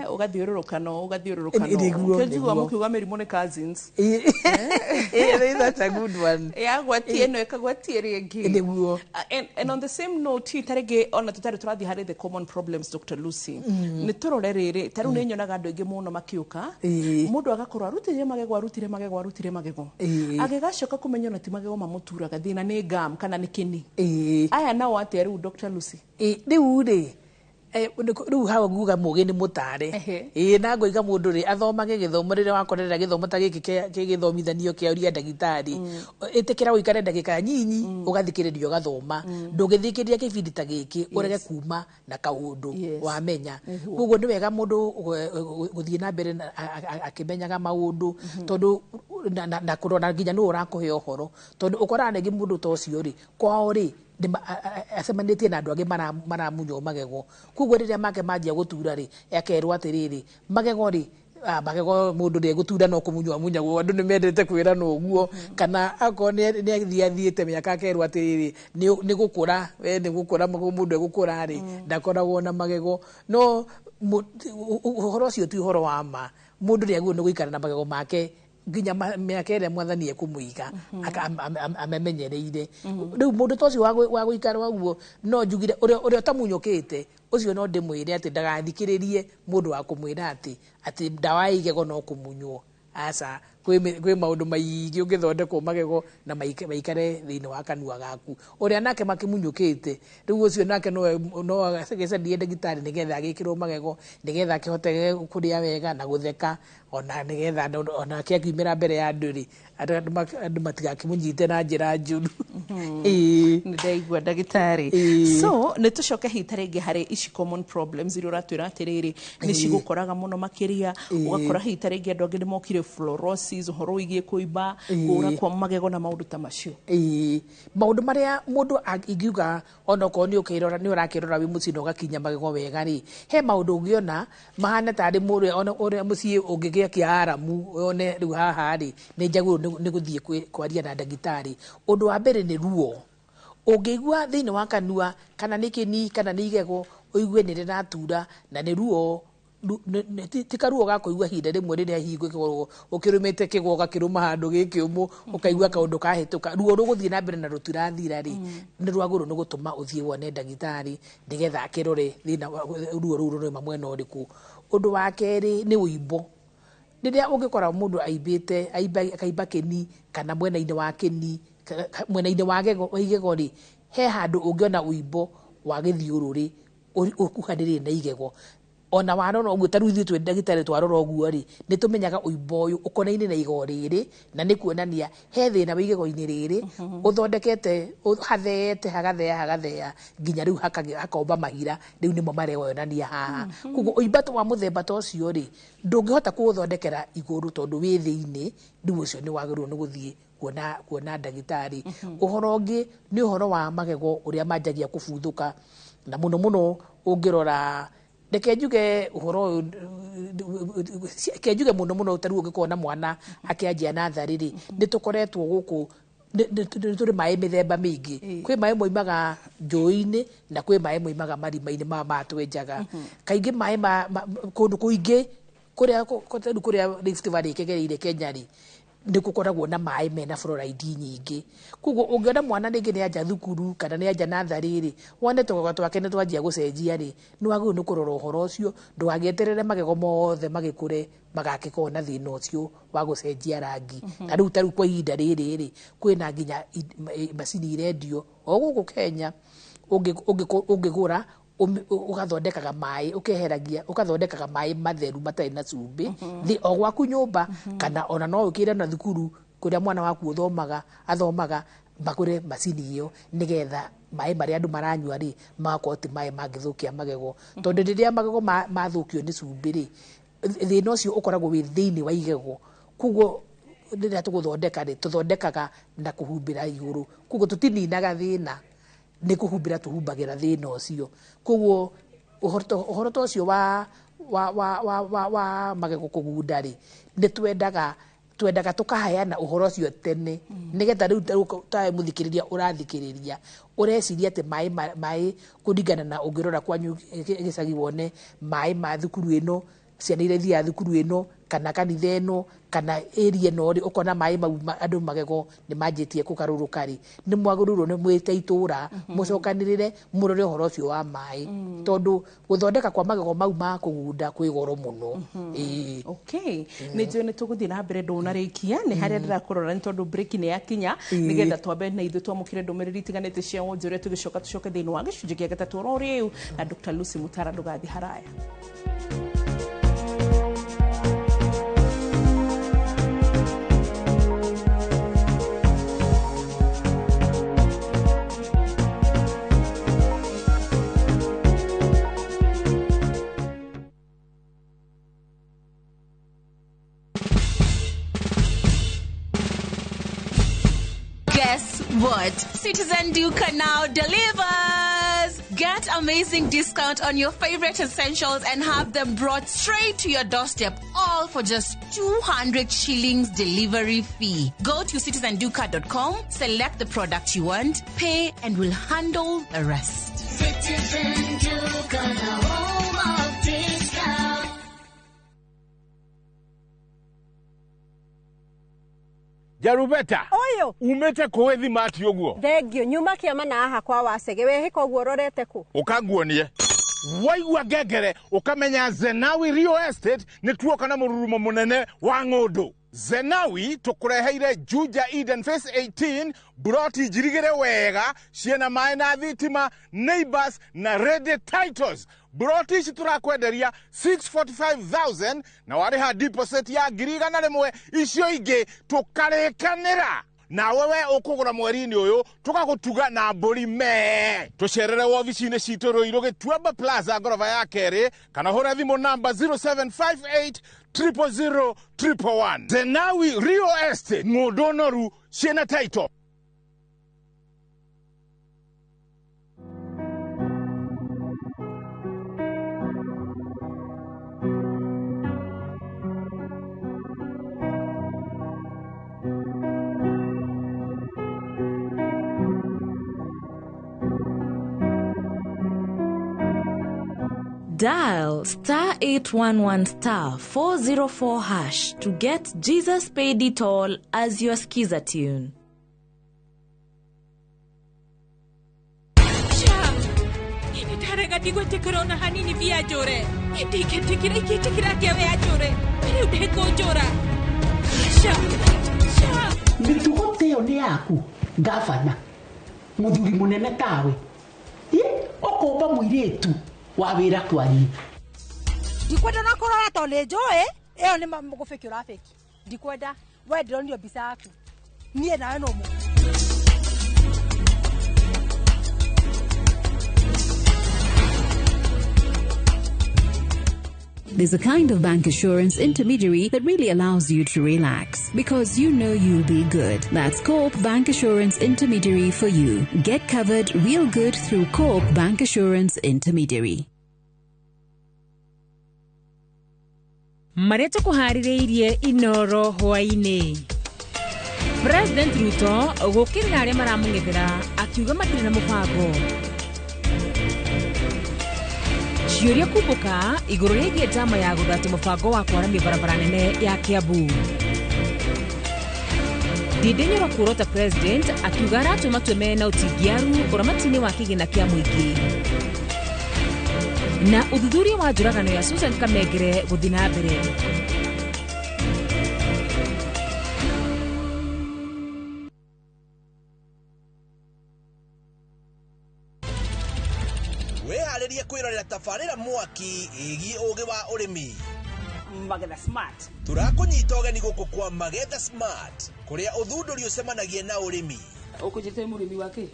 Ũgathiũrũrũkano ũgathiũrũrũkano. Kĩo njiguaga mũkiuga mĩrimũ nĩ cousins. That's a good one. Yagwatie ĩno ĩkagwatie ĩrĩa ĩngĩ. Nĩguo. And on the same note, ta rĩngĩ ona tũtarĩ tũrathiĩ harĩ the common problems, Dr. Lucy, nĩ tũrore rĩrĩ, ta rĩu nĩ nyonaga andũ aingĩ mũno makĩũka, mũndũ agakorwo arutire magego, arutire magego, arutire magego, agĩgacoka kũmenya ona ti magego mamũturaga, thĩna nĩ gum kana nĩ kĩni. Aya nao atĩa rĩu, Dr. Lucy? Rĩu rĩ, rĩu hau nguga mũgĩ nĩ mũtare. Ĩĩ, na ngoiga mũndũ rĩ athomage gĩthomo rĩrĩa wakorerera gĩthomo ta gĩkĩ gĩgĩthomithanio kĩa ũria ndagĩtarĩ, ĩtĩkĩra ũikare ndagĩka nyinyi ũgathikĩrĩria ũgathoma. Ndũngĩthikĩrĩria kĩbindi ta gĩkĩ ũrege kuma na kaũndũ wamenya. Koguo nĩ wega mũndũ gũthiĩ na mbere akĩmenyaga maũndũ, tondũ na kũrora nginya nũ ũrakũhe ũhoro, tondũ ũkoraga rĩngĩ mũndũ ta ũcio rĩ, kwao rĩ, acemanĩtie na andũ angĩ maramunywo magego. Koguo rĩrĩa make manjia gũtura rĩ, akerwo atĩrĩrĩ, magego rĩ, magego mũndũ ndegũtura no kũmunywo amunyagwo, andũ nĩ mendete kwĩrana ũguo. Kana akorwo nĩ athiĩ athiĩte mĩaka akerwo atĩrĩrĩ, nĩ gũkũra, we nĩ gũkũra, mũndũ egũkũra rĩ, ndakoragwo na magego. No ũhoro ũcio ti ũhoro wa ma. Mũndũ nĩ agĩrĩirwo nĩ gũikara na magego make nginya mĩaka ĩrĩa mwathani ekũmũiga amemenyereire. Rĩu mũndũ ta ũcio wa gũikara ũguo, no njugire ũrĩa ũtamunyũkĩte ũcio, no ndĩmwĩre atĩ ndagathikĩrĩrie mũndũ wa kũmwĩra atĩ ndawa ya igego no kũmunywo. Aca, kwĩ maũndũ maingĩ ũngĩthondekwo magego na maikare thĩinĩ wa kanua gaku. Ũrĩa nake makĩmunyũkĩte rĩu ũcio nake no agĩcarie ndagĩtarĩ nĩgetha agĩkĩrwo magego, nĩgetha akĩhote kũrĩa wega na gũtheka, ona nĩgetha onake akiumĩra mbere ya andũ rĩ, andũ matigakĩmũnyite na njĩra njũru. Nĩ ndaigua, ndagĩtarĩ. So nĩ tũcoke hihi ta rĩngĩ harĩ ici common problems iria ũratwĩra atĩrĩrĩ nĩ cigũkoraga mũno makĩria, ũgakora hihi ta rĩngĩ andũ angĩ nĩ mokire fluorosis, ũhoro wĩgiĩ kũimba, kũra kwa magego na maũndũ ta macio. Ĩĩ, maũndũ marĩa mũndũ ingiuga onokorwo nĩ ũkĩrora, nĩ ũrakĩrora wĩ mũciĩ na ũgakinya magego wega rĩ, he maũndũ ũngĩona mahana tarĩ mũrĩa ona ũrĩa mũciĩ ũngĩgĩa kĩa aramu, one rĩu haha rĩ nĩ njagĩrĩirwo nĩ gũthiĩ kwaria na ndagĩtarĩ. Ũndũ wa mbere nĩ ruo. Ũngĩigua thĩinĩ wa kanua, kana nĩ kĩni kana nĩ igego, ũigue nĩ rĩratura na nĩ ruo, ti karuo ga kũigua ihinda rĩmwe rĩrĩa hihi ũngĩkorwo ũkĩrũmĩte kĩgwa ũgakĩrũma handũ gĩkĩũmũ ũkaigua kaũndũ kahĩtũka, ruo rũgũthiĩ na mbere na rũtirathira rĩ, nĩ rwagĩrĩirwo nĩ gũtũma ũthiĩ wone ndagĩtarĩ nĩgetha akĩrore thĩna ruo rũu rũrauma mwena ũrĩkũ. Ũndũ wa kerĩ nĩ ũimbo. Rĩrĩa ũngĩkora mũndũ aimbĩte, akaimba kĩni kana mwena-inĩ wa kĩni, mwena-inĩ wa igego rĩ, he handũ ũngĩona ũimbo wa gĩthiũrũrĩ ũkuhanĩrĩirie na igego. Ona warora ũguo, ta rĩu ithuĩ twĩ ndagĩtarĩ twarora ũguo rĩ, nĩ tũmenyaga ũimbo ũyũ ũkonaine na igego rĩrĩ, na nĩ kuonania he thĩna wa igego-inĩ rĩrĩ ũthondekete hatheete hagathea hagathea nginya rĩu hakomba mahira, rĩu nĩmo mareyonania haha. Koguo ũimba wa mũthemba ta ũcio rĩ, ndũngĩhota kũũthondekera igũrũ tondũ wĩ thĩinĩ, rĩu ũcio nĩ wagĩrĩirwo nĩ gũthiĩ kuona ndagĩtarĩ. Ũhoro ũngĩ nĩ ũhoro wa magego ũrĩa manjagia kũbuthũka, na mũno mũno ũngĩrora, reke njuge ũhoro ũyũ, reke njuge mũno mũno ta rĩu ũngĩkorwo na mwana akĩanjia natharĩ rĩ, nĩ tũkoretwo gũkũ nĩ tũrĩ maĩ mĩthemba mĩingĩ. Kwĩ maĩ moimaga njũĩ-inĩ na kwĩ maĩ moimaga marima-inĩ maya matwenjaga. Kaingĩ maĩ kũndũ kũingĩ kũrĩa kũrĩa Rift Valley ĩkĩgereire Kenya rĩ, nĩ gũkoragwo na maĩ mena fluoride nyingĩ. Koguo ũngĩona mwana rĩngĩ nĩ anja thukuru kana nĩ anja natharĩ rĩ, wone tũgego twake nĩ twanjia gũcenjia rĩ, nĩ wagĩrĩirwo nĩ kũrora ũhoro ũcio, ndũgagĩeterere magego mothe magĩkũre magakĩkorwo na thĩna ũcio wa gũcenjia rangi. Na rĩu ta rĩu kwa ihinda rĩrĩ rĩ, kwĩna nginya macini irendio o gũkũ Kenya, ũngĩgũra ũgathondekaga maĩ, ũkeheragia, ũgathondekaga maĩ matheru matarĩ na cumbĩ thĩ o gwaku nyũmba, kana ona no ũkĩre na thukuru kũrĩa mwana waku ũthomaga athomaga, magũre macini ĩyo nĩgetha maĩ marĩa andũ maranyua rĩ magakorwo ti maĩ mangĩthũkia magego. Tondũ rĩrĩa magego mathũkio nĩ cumbĩ rĩ, thĩna ũcio ũkoragwo wĩ thĩinĩ wa igego. Koguo rĩrĩa tũgũthondeka rĩ, tũthondekaga na kũhumbĩra igũrũ, koguo tũtininaga thĩna, nĩ kũhumbĩra tũhumbagĩra thĩna ũcio. Koguo ũhoro ta ũcio wa magego kũgunda rĩ, nĩ twendaga Twendaga tũkaheana ũhoro ũcio tene, nĩgetha rĩu tawe mũthikĩrĩria ũrathikĩrĩria ũreciria atĩ maĩ kũringana na ũngĩrora kwanyu gĩcagi wone maĩ ma thukuru ĩno, ciana iria ithiaga thukuru ĩno kana kanitha ĩno kana area ĩno rĩ, ũkona maĩ mau andũ magego nĩ manjĩtie kũgarũrũka rĩ, nĩ mwagĩrĩirwo nĩ mwĩte itũra mũcokanĩrĩre mũrore ũhoro ũcio wa maĩ, tondũ gũthondeka kwa magego mau ma kũgunda kwĩ goro mũno. Okay, nĩ njũĩ nĩ tũgũthiĩ na mbere ndũnarĩkia nĩ harĩa ndĩrakũrora nĩ tondũ break nĩ yakinya, nĩgetha twambe na ithuĩ twamũkĩre ndũmĩrĩri itiganĩte cia wonjoria tũgĩcoka tũcoke thĩinĩ wa gĩcunjĩ gĩa gatatũ oro rĩu na Dr. Lucy Mutara. Ndũgathiĩ haraya. Guess what? Citizen Duka now delivers! Get amazing discount on your favorite essentials and have them brought straight to your doorstep, all for just 200 shillings delivery fee. Go to citizenduka.com, select the product you want, pay, and we'll handle the rest. Citizen Duka, the home of discount. Jarubeta. Oyo. Umete kũĩ thimati ũguo. Thengio nyuma kĩama na haha kwa wacege wehĩka ũguo ũrorete kũ? Ũkanguonie. Waigua ngengere ũkamenya Zenawi Real Estate nĩ tuoka na mũrurumo mũnene wa ng'ũndũ. Zenawi tũkũreheire Juja Eden Phase 18, buroti njirigĩre wega ciĩna maĩ na thitima, neighbors na ready titles. Buroti ici tũrakwenderia 645,000 na warĩha deposit ya 100,000, icio ingĩ tũkarĩkanĩra. Nawe we ũkũgũra mweri-inĩ ũyũ tũgagũtuga na mbũri mee. Tũcerere wobici-inĩ citũ Ruiru Gĩtuamba Plaza ngoroba ya kerĩ, kana hũra thimũ namba 0758 000 111. Zenawi Real Estate, ng'ũndũ noru ciĩna title. Dial star 811 star 404 hash to get Jesus Paid It All as your skiza tune. Ndarega ndigwĩtĩkĩra ona hanini via njũre. Ndingĩtĩkĩra, ingĩtĩkĩra atĩa we anjũre? Rĩu ndĩkũnjũra. Mĩtugo ta ĩyo nĩ yaku ngavana, mũthuri mũnene tawe, ũkomba mũirĩtu wa wĩra kwanyu. Ndikwenda na kũrora tondũ nĩ njũĩ ĩyo nĩ gũbĩki ũrabĩki. Ndikwenda we ndĩronio mbica yaku niĩ nawe no mũndũ. There's a kind of bank assurance intermediary that really allows you to relax because you know you'll be good. That's Co-op Bank Assurance Intermediary for you. Get covered real good through Co-op Bank Assurance Intermediary. Marĩa tũkũharĩrĩirie Inoro hwaĩ-inĩ. President Ruto gũkĩrĩra arĩa maramũng'ethera akiuga matirĩ na mũbango. Ciũria kumbũka igũrũ rĩgiĩ njama ya gũthatia mũbango wa kwaramia barabara nene ya Kiambu. Ndindi Nyoro kuorota President akiuga aratua matua mena ũtingiaru ũramati-inĩ wa kĩgĩna kĩa mũingĩ. Na ũthuthuria wa njũragano ya Susan Kamengere gũthiĩ na mbere. Wĩharĩrie kwĩrorera tabarĩra mwaki ĩgiĩ ũgĩ wa ũrĩmi. Magetha Smart. Tũrakũnyita ũgeni gũkũ kwa Magetha Smart, kũrĩa ũthundũri ũcemanagia na ũrĩmi. Ũkũnjĩte mũrĩmi wa kĩ?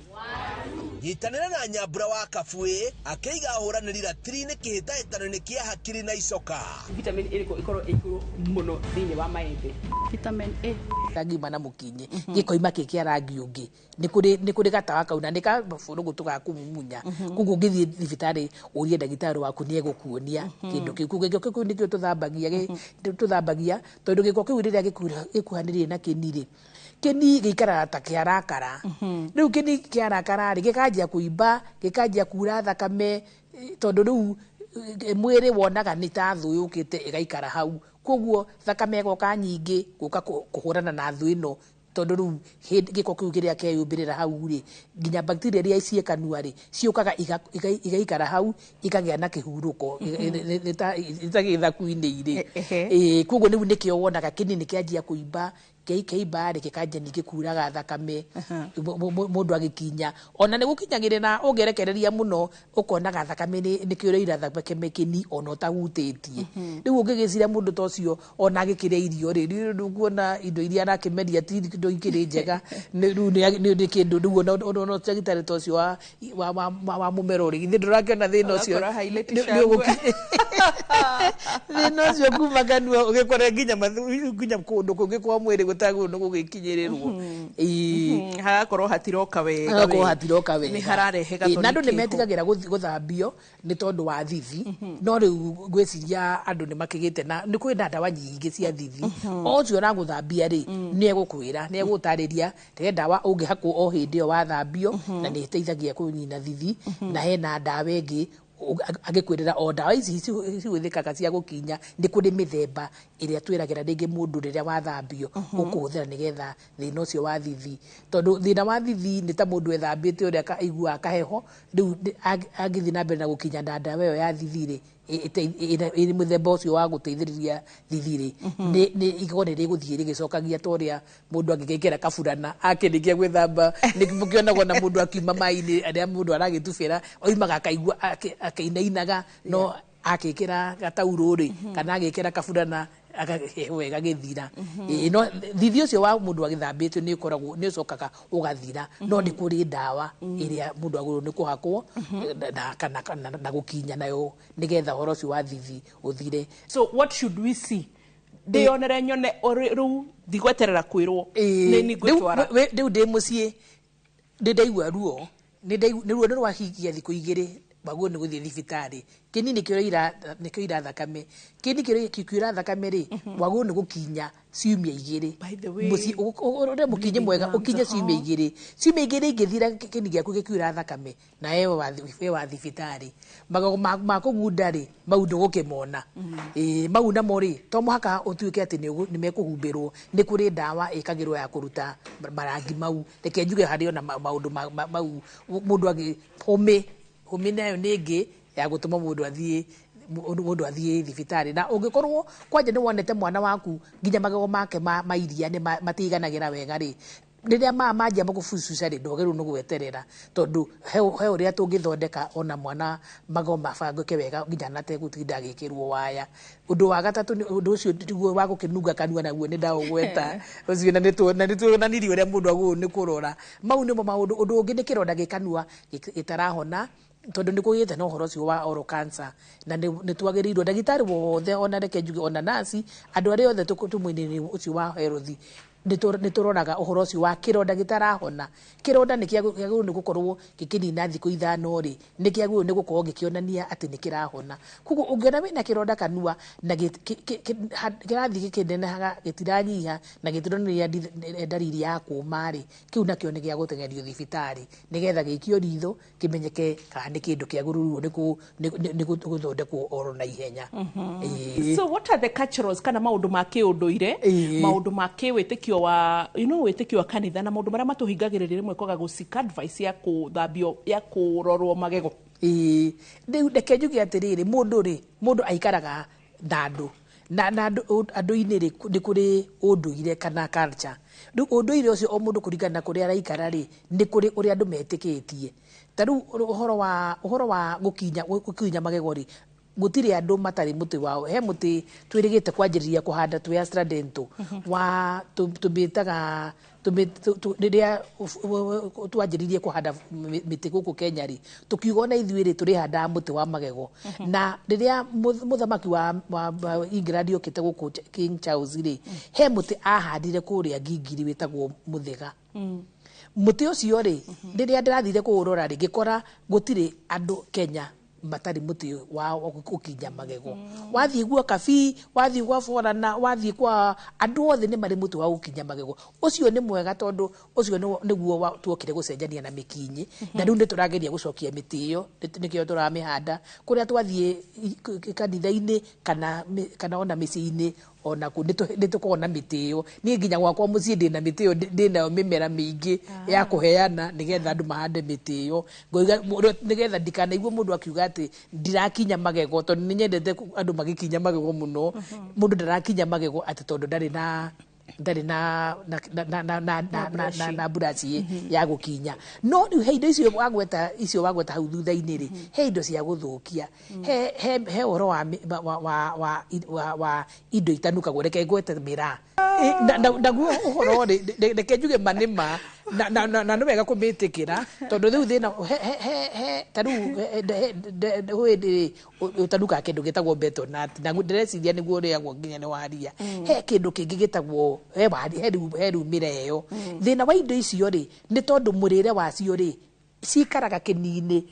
Nyitanĩra na Nyambura wa Kabuĩ akĩiga ahũranĩri ratiri-inĩ kĩhĩtahĩtano-inĩ kĩa hakiri na icoka. Vitamin ĩrĩkũ ĩkorwo ĩ igũrũ mũno thĩinĩ wa maembe? Vitamin A. Angiuma na mũkinye gĩkoima kĩ kĩa rangi ũngĩ, nĩ kũrĩ gatawa kau na nĩ kabũrũgũtũ ga kũmumunya. Koguo ũngĩthiĩ thibitarĩ ũrie ndagĩtarĩ waku, nĩ egũkuonia kĩndũ kĩu. Koguo gĩko kĩu nĩkĩo tũthambagia, tondũ gĩko kĩu rĩrĩa gĩkuhanĩrĩirie na kĩni rĩ, kĩni gĩikaraga ta kĩarakara. Rĩu kĩni kĩarakara rĩ, gĩkanjia kũimba, gĩkanjia kura thakame, tondũ rĩu mwĩrĩ wonaga nĩ ta thũ yũkĩte ĩgaikara hau. Koguo thakame ĩgoka nyingĩ gũka kũhũrana na thũ ĩno, tondũ rĩu gĩko kĩu kĩrĩa keyũmbĩrĩra hau rĩ, nginya bacteria iria ciĩ kanua rĩ, ciũkaga igaikara hau, ikagĩa na kĩhurũko, nĩ ta gĩthaku-inĩ irĩ. Ĩĩ, koguo rĩu nĩkĩo wonaga kĩni nĩ kĩanjia kũimba. Kĩimba rĩ, gĩkanjia ningĩ kuraga thakame mũndũ agĩkinya. Ona nĩ gũkinyagĩrĩra ũngĩrekereria mũno, ũkonaga thakame nĩ kĩũraira thakame kĩni ona ũtahutĩtie. Rĩu ũngĩgĩciria mũndũ ta ũcio ona agĩkĩrĩa irio rĩ, rĩu ndũkuona indo iria arakĩmeria ti indo ikĩrĩ njega. Rĩu nĩ kĩndũ rĩu ona ndagĩtarĩ ta ũcio wa mũmero rĩ, githĩ ndũrakĩona thĩna ũcio? Ũgakora highlight Nĩ thĩna ũcio kuma kanua ũgĩkora nginya kũndũ kũngĩ kwa mwĩrĩ gũtagĩrĩirwo nĩ gũgĩkinyĩrĩrwo. Ĩĩ. Hagakorwo hatiroka wega. Hagakorwo hatiroka wega. Nĩ hararehe Ĩĩ, na andũ gathoni nĩ keho. metigagĩra gũthambio nĩ tondũ wa thithi, no rĩu ngwĩciria andũ nĩ makĩgĩte na nĩ kwĩ na ndawa nyingĩ cia thithi. O ũcio ũragũthambia rĩ, nĩ egũkwĩra, nĩ egũgũtarĩria he ndawa ũngĩhakwo o hĩndĩ ĩyo wathambio na nĩ ĩteithagia kũnina thithi, na hena ndawa ĩngĩ agĩkwĩrĩra. O ndawa ici cihũthĩkaga cia gũkinya, nĩ kũrĩ mĩthemba ĩrĩa twĩragĩra rĩngĩ mũndũ rĩrĩa wathambio ũkũhũthĩra nĩgetha thĩna ũcio wa thithi, tondũ thĩna wa thithi nĩ ta mũndũ ethambĩte ũrĩa aiguaga kaheho. Rĩu angĩthiĩ na mbere na gũkinya na ndawa ĩyo ya thithi rĩ, ĩrĩ mũthemba ũcio wa gũteithĩrĩria thithi rĩ, nĩ igego nĩ rĩgũthiĩ rĩgĩcokagia ta ũrĩa mũndũ angĩgekĩra kaburana akĩrĩkia gwĩthamba. Nĩ mũkĩonagwo na mũndũ akiuma maĩ-inĩ arĩa mũndũ aragĩtubĩra oimaga akaigua akĩinainaga, no akĩkĩra gataurũ rĩ, kana agĩkĩra kaburana, heho ĩgagĩthira. Ĩĩ, no thithi ũcio wa mũndũ agĩthambĩtio nĩ ũkoragwo nĩ ũcokaga ũgathira, no nĩ kũrĩ ndawa ĩrĩa mũndũ agĩrĩirwo nĩ kũhakwo na gũkinya nayo nĩgetha ũhoro ũcio wa thithi ũthire. So what should we see, ndĩyonere nyone rĩu ndigweterera kwĩrwo nĩ nĩ ngwĩtwara? Rĩu ndĩ mũciĩ, nĩ ndaigua ruo, nĩ ruo nĩ rwahingia thikũ 2, wagwo nĩ gũthiĩ thibitarĩ. Kĩni nĩkĩo ira thakame, kĩni kĩkiura thakame rĩ, wagwo nĩ gũkinya ciumia 2. Mũciĩ ũrĩa mũkinye mwega ũkinye ciumia 2. Ciumia 2 ingĩthira kĩni gĩaku gĩkiura thakame na we wa thibitarĩ. Magego ma kũgunda rĩ, mau ndũgũkĩmona. Ĩĩ, mau namo rĩ, to mũhaka ũtuĩke atĩ nĩ mekũhumbĩrwo. Nĩ kũrĩ ndawa ĩkagĩrwo ya kũruta marangi mau. Reke njuge harĩ ona maũndũ mau mũndũ agĩ hũmĩ hũmĩ nayo nĩ ĩngĩ ya gũtũma mũndũ athiĩ thibitarĩ. Na ũngĩkorwo kwanja nĩ wonete mwana waku nginya magego make ma iria nĩ matiganagĩra wega rĩ, rĩrĩa manjia makũbucuca rĩ, ndwagĩrĩirwo nĩ gweterera, tondũ he ũrĩa tũngĩthondeka ona mwana magego mabangĩke wega nginya nategũtinda agĩkĩrwo waya. Ũndũ wa gatatũ nĩ ũndũ ũcio tiguo wa gũkĩnunga kanua, naguo nĩ ndaũgweta ũcio, na nĩ tuonanirie ũrĩa mũndũ agĩrĩirwo nĩ kũrora. Mau nĩmo maũndũ. Ũndũ ũngĩ nĩ kĩronda gĩ kanua gĩtarahona, tondũ nĩ kũgĩte na ũhoro ũcio wa oral cancer, na nĩ twagĩrĩirwo ndagĩtarĩ wothe, ona reke njuge ona nurse, andũ arĩa othe tũ mwena-inĩ ũcio wa health, nĩ tũroraga ũhoro ũcio wa kĩronda gĩtarahona. Kĩronda nĩ kĩagĩrĩirwo nĩ gũkorwo gĩkĩnina thikũ 5 rĩ, nĩ kĩagĩrĩirwo nĩ gũkorwo gĩkĩonania atĩ nĩ kĩrahona. Koguo ũngĩona wĩna kĩronda kanua na kĩrathiĩ gĩkĩnenehaga, gĩtiranyiha na gĩtironania ndariri ya kũma rĩ, kĩu nakĩo nĩ gĩa gũteng'erio thibitarĩ nĩgetha gĩikio ritho kĩmenyeke kana nĩ kĩndũ kĩagĩrĩirwo nĩ gũthondekwo oro na ihenya. Ĩĩ. So what are the culturals kana maũndũ ma kĩũndũire, maũndũ ma kĩwĩtĩkio wa wĩtĩkio wa kanitha na maũndũ marĩa matũhingagĩrĩria rĩmwe kwaga gũ seek advice ya kũthambio, ya kũrorwo magego? Ĩĩ, rĩu reke njuge atĩrĩrĩ, mũndũ rĩ, mũndũ aikaraga na andũ na andũ-inĩ rĩ, nĩ kũrĩ ũndũire kana culture. Rĩu ũndũire ũcio, o mũndũ kũringana na kũrĩa araikara rĩ, nĩ kũrĩ ũrĩa andũ metĩkĩtie. Ta rĩu ũhoro wa gũkinya magego rĩ, Gũtirĩ andũ matarĩ mũtĩ wao. He mũtĩ twĩrĩgĩte kwanjĩrĩria kũhanda twĩ Astra Dental wa tũmĩtaga rĩrĩa twanjĩrĩirie kũhanda mĩtĩ gũkũ Kenya rĩ, tũkiuga ona ithuĩ rĩ, tũrĩhandaga mũtĩ wa magego. Na rĩrĩa mũthamaki wa England okĩte gũkũ, King Charles rĩ, he mũtĩ ahandire kũrĩa Ngingiri wĩtagwo mũthega. Mũtĩ ũcio rĩ, rĩrĩa ndĩrathire kũũrora rĩ, ngĩkora gũtirĩ andũ Kenya matarĩ mũtĩ wa gũkinya magego. Wathiĩ gwa Kabii, wathiĩ gwa Borana, wathiĩ kwa andũ othe nĩ marĩ mũtĩ wa gũkinya magego. Ũcio nĩ mwega tondũ ũcio nĩguo tuokire gũcenjania na mĩkinyi. Na rĩu nĩ tũrageria gũcokia mĩtĩ ĩyo, nĩkĩo tũramĩhanda kũrĩa twathiĩ kanitha-inĩ kana ona mĩciĩ-inĩ, ona kũ nĩ tũkoragwo na mĩtĩ ĩyo. Niĩ nginya gwakwa mũciĩ ndĩna mĩtĩ ĩyo, ndĩnayo mĩmera mĩingĩ ya kũheana nĩgetha andũ mahande mĩtĩ ĩyo. Ngoiga nĩgetha ndikanaigue mũndũ akiuga atĩ ndirakinya magego, tondũ nĩ nyendete andũ magĩkinya magego mũno. Mũndũ ndarakinya magego atĩ tondũ ndarĩ na ndarĩ na na na na na na na na na buraci ya gũkinya. No rĩu he indo icio wagweta, icio wagweta hau thutha-inĩ rĩ, he indo cia gũthũkia, he ũhoro wa wa wa wa wa wa indo itanukagwo. Reke ngwete mĩraa naguo ũhoro rĩ, reke njuge ma nĩ ma na nĩ wega kũmĩtĩkĩra, tondũ rĩu thĩna he ta rĩu hĩndĩ ũtanukaga kĩndũ gĩtagwo betel-nut, na ndĩreciria nĩguo ũrĩagwo nginya nĩ waria. He kĩndũ kĩngĩ gĩtagwo he rĩu mĩreo. Thĩna wa indo icio rĩ, nĩ tondũ mũrĩre wacio rĩ, cikaraga kĩni-inĩ,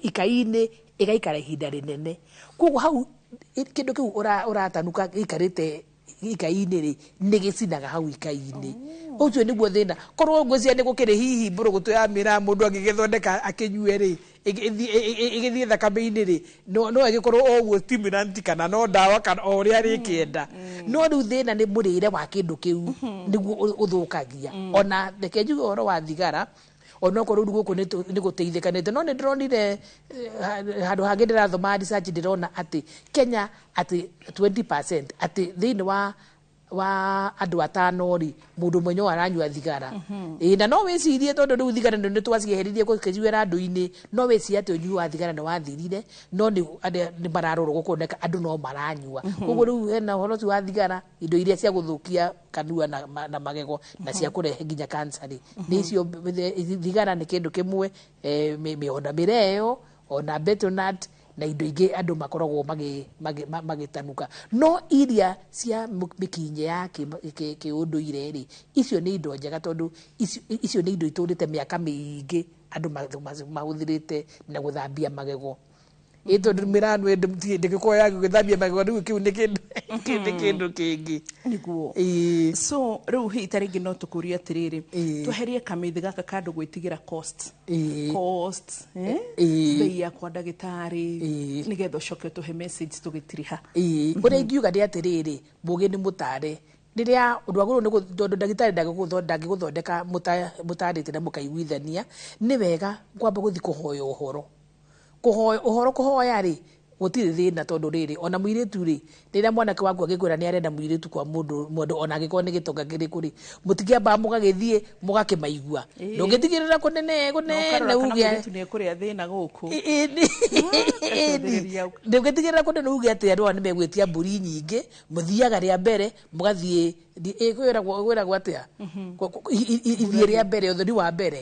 ikai-inĩ, ĩgaikara ihinda rĩnene. Koguo hau kĩndũ kĩu ũratanuka gĩikarĩte ikai-inĩ rĩ, nĩ gĩcinaga hau ikai-inĩ. Ũcio nĩguo thĩna. Korwo ngwĩciria nĩ gũkĩrĩ hihi mbũrũgũtũ ya mĩraa mũndũ angĩgĩthondeka akĩnyue rĩ, ĩgĩthiĩ thakame-inĩ rĩ, no ĩgĩkorwo o ũguo stimulant kana no ndawa kana o ũrĩa rĩkĩenda. No rĩu thĩna nĩ mũrĩre wa kĩndũ kĩu nĩguo ũthũkagia. Ona reke njuge ũhoro wa thigara, onokorwo rĩu gũkũ nĩ gũteithĩkanĩte, no nĩ ndĩronire handũ hangĩ ndĩrathoma research, ndĩrona atĩ Kenya atĩ 20%, atĩ thĩinĩ wa andũ atano rĩ, mũndũ ũmwe no aranyua thigara. Ĩĩ, na no wĩcirie tondũ rĩu thigara nĩ twacieherire gũkĩnyuĩra andũ-inĩ, no wĩcirie atĩ ũnyui wa thigara nĩ wathirire, no nĩ mararorwo gũkoneka andũ no maranyua. Koguo rĩu hena ũhoro ũcio wa thigara, indo iria cia gũthũkia kanua na magego na cia kũrehe nginya cancer rĩ, nĩ icio. Thigara nĩ kĩndũ kĩmwe, ona mĩreo, ona betel-nut na indo ingĩ andũ makoragwo magĩtanuka. No iria cia mĩkinyĩ ya kĩũndũire rĩ, icio nĩ indo njega, tondũ icio nĩ indo itũrĩte mĩaka mĩingĩ andũ mahũthĩrĩte na gũthambia magego. Ĩ tondũ mĩrano ndĩgĩkorwo ya gũthambia magego, rĩu kĩu nĩ kĩndũ kĩngĩ. Nĩguo. So rĩu hihi ta rĩngĩ no tũkũrie atĩrĩrĩ, tweherie kamĩthĩ gaka ka andũ gwĩtigĩra cost, bei ya kwa ndagĩtarĩ, nĩgetha ũcoke ũtũhe message tũgĩtiriha. Ũrĩa ingiuga nĩ atĩrĩrĩ, mũgĩ nĩ mũtare rĩrĩa ndwagĩrĩirwo nĩ tondũ ndagĩtarĩ ndangĩgũthondeka mũtarĩte na mũkaiguithania. Nĩ wega kwamba gũthiĩ kũhoya ũhoro, kũhoya ũhoro, kũhoya rĩ gũtirĩ thĩna, tondũ rĩrĩ ona mũirĩtu rĩ, rĩrĩa mwanake waku angĩkwĩra nĩ arenda mũirĩtu kwa mũndũ ona angĩkorwo nĩ gĩtonga kĩrĩkũ rĩ, mũtingĩamba mũgagĩthiĩ mũgakĩmaigua, ndũngĩtigĩrĩra kũnene kũnene uge mũirĩtu nĩ ekũrĩa thĩna gũkũ. Ndũngĩtigĩrĩra kũnene uge atĩ andũ aya nĩ megwĩtia mbũri nyingĩ. Mũthiaga rĩa mbere mũgathiĩ kwĩragwo atĩa, ithiĩ rĩa mbere, ũtheri wa mbere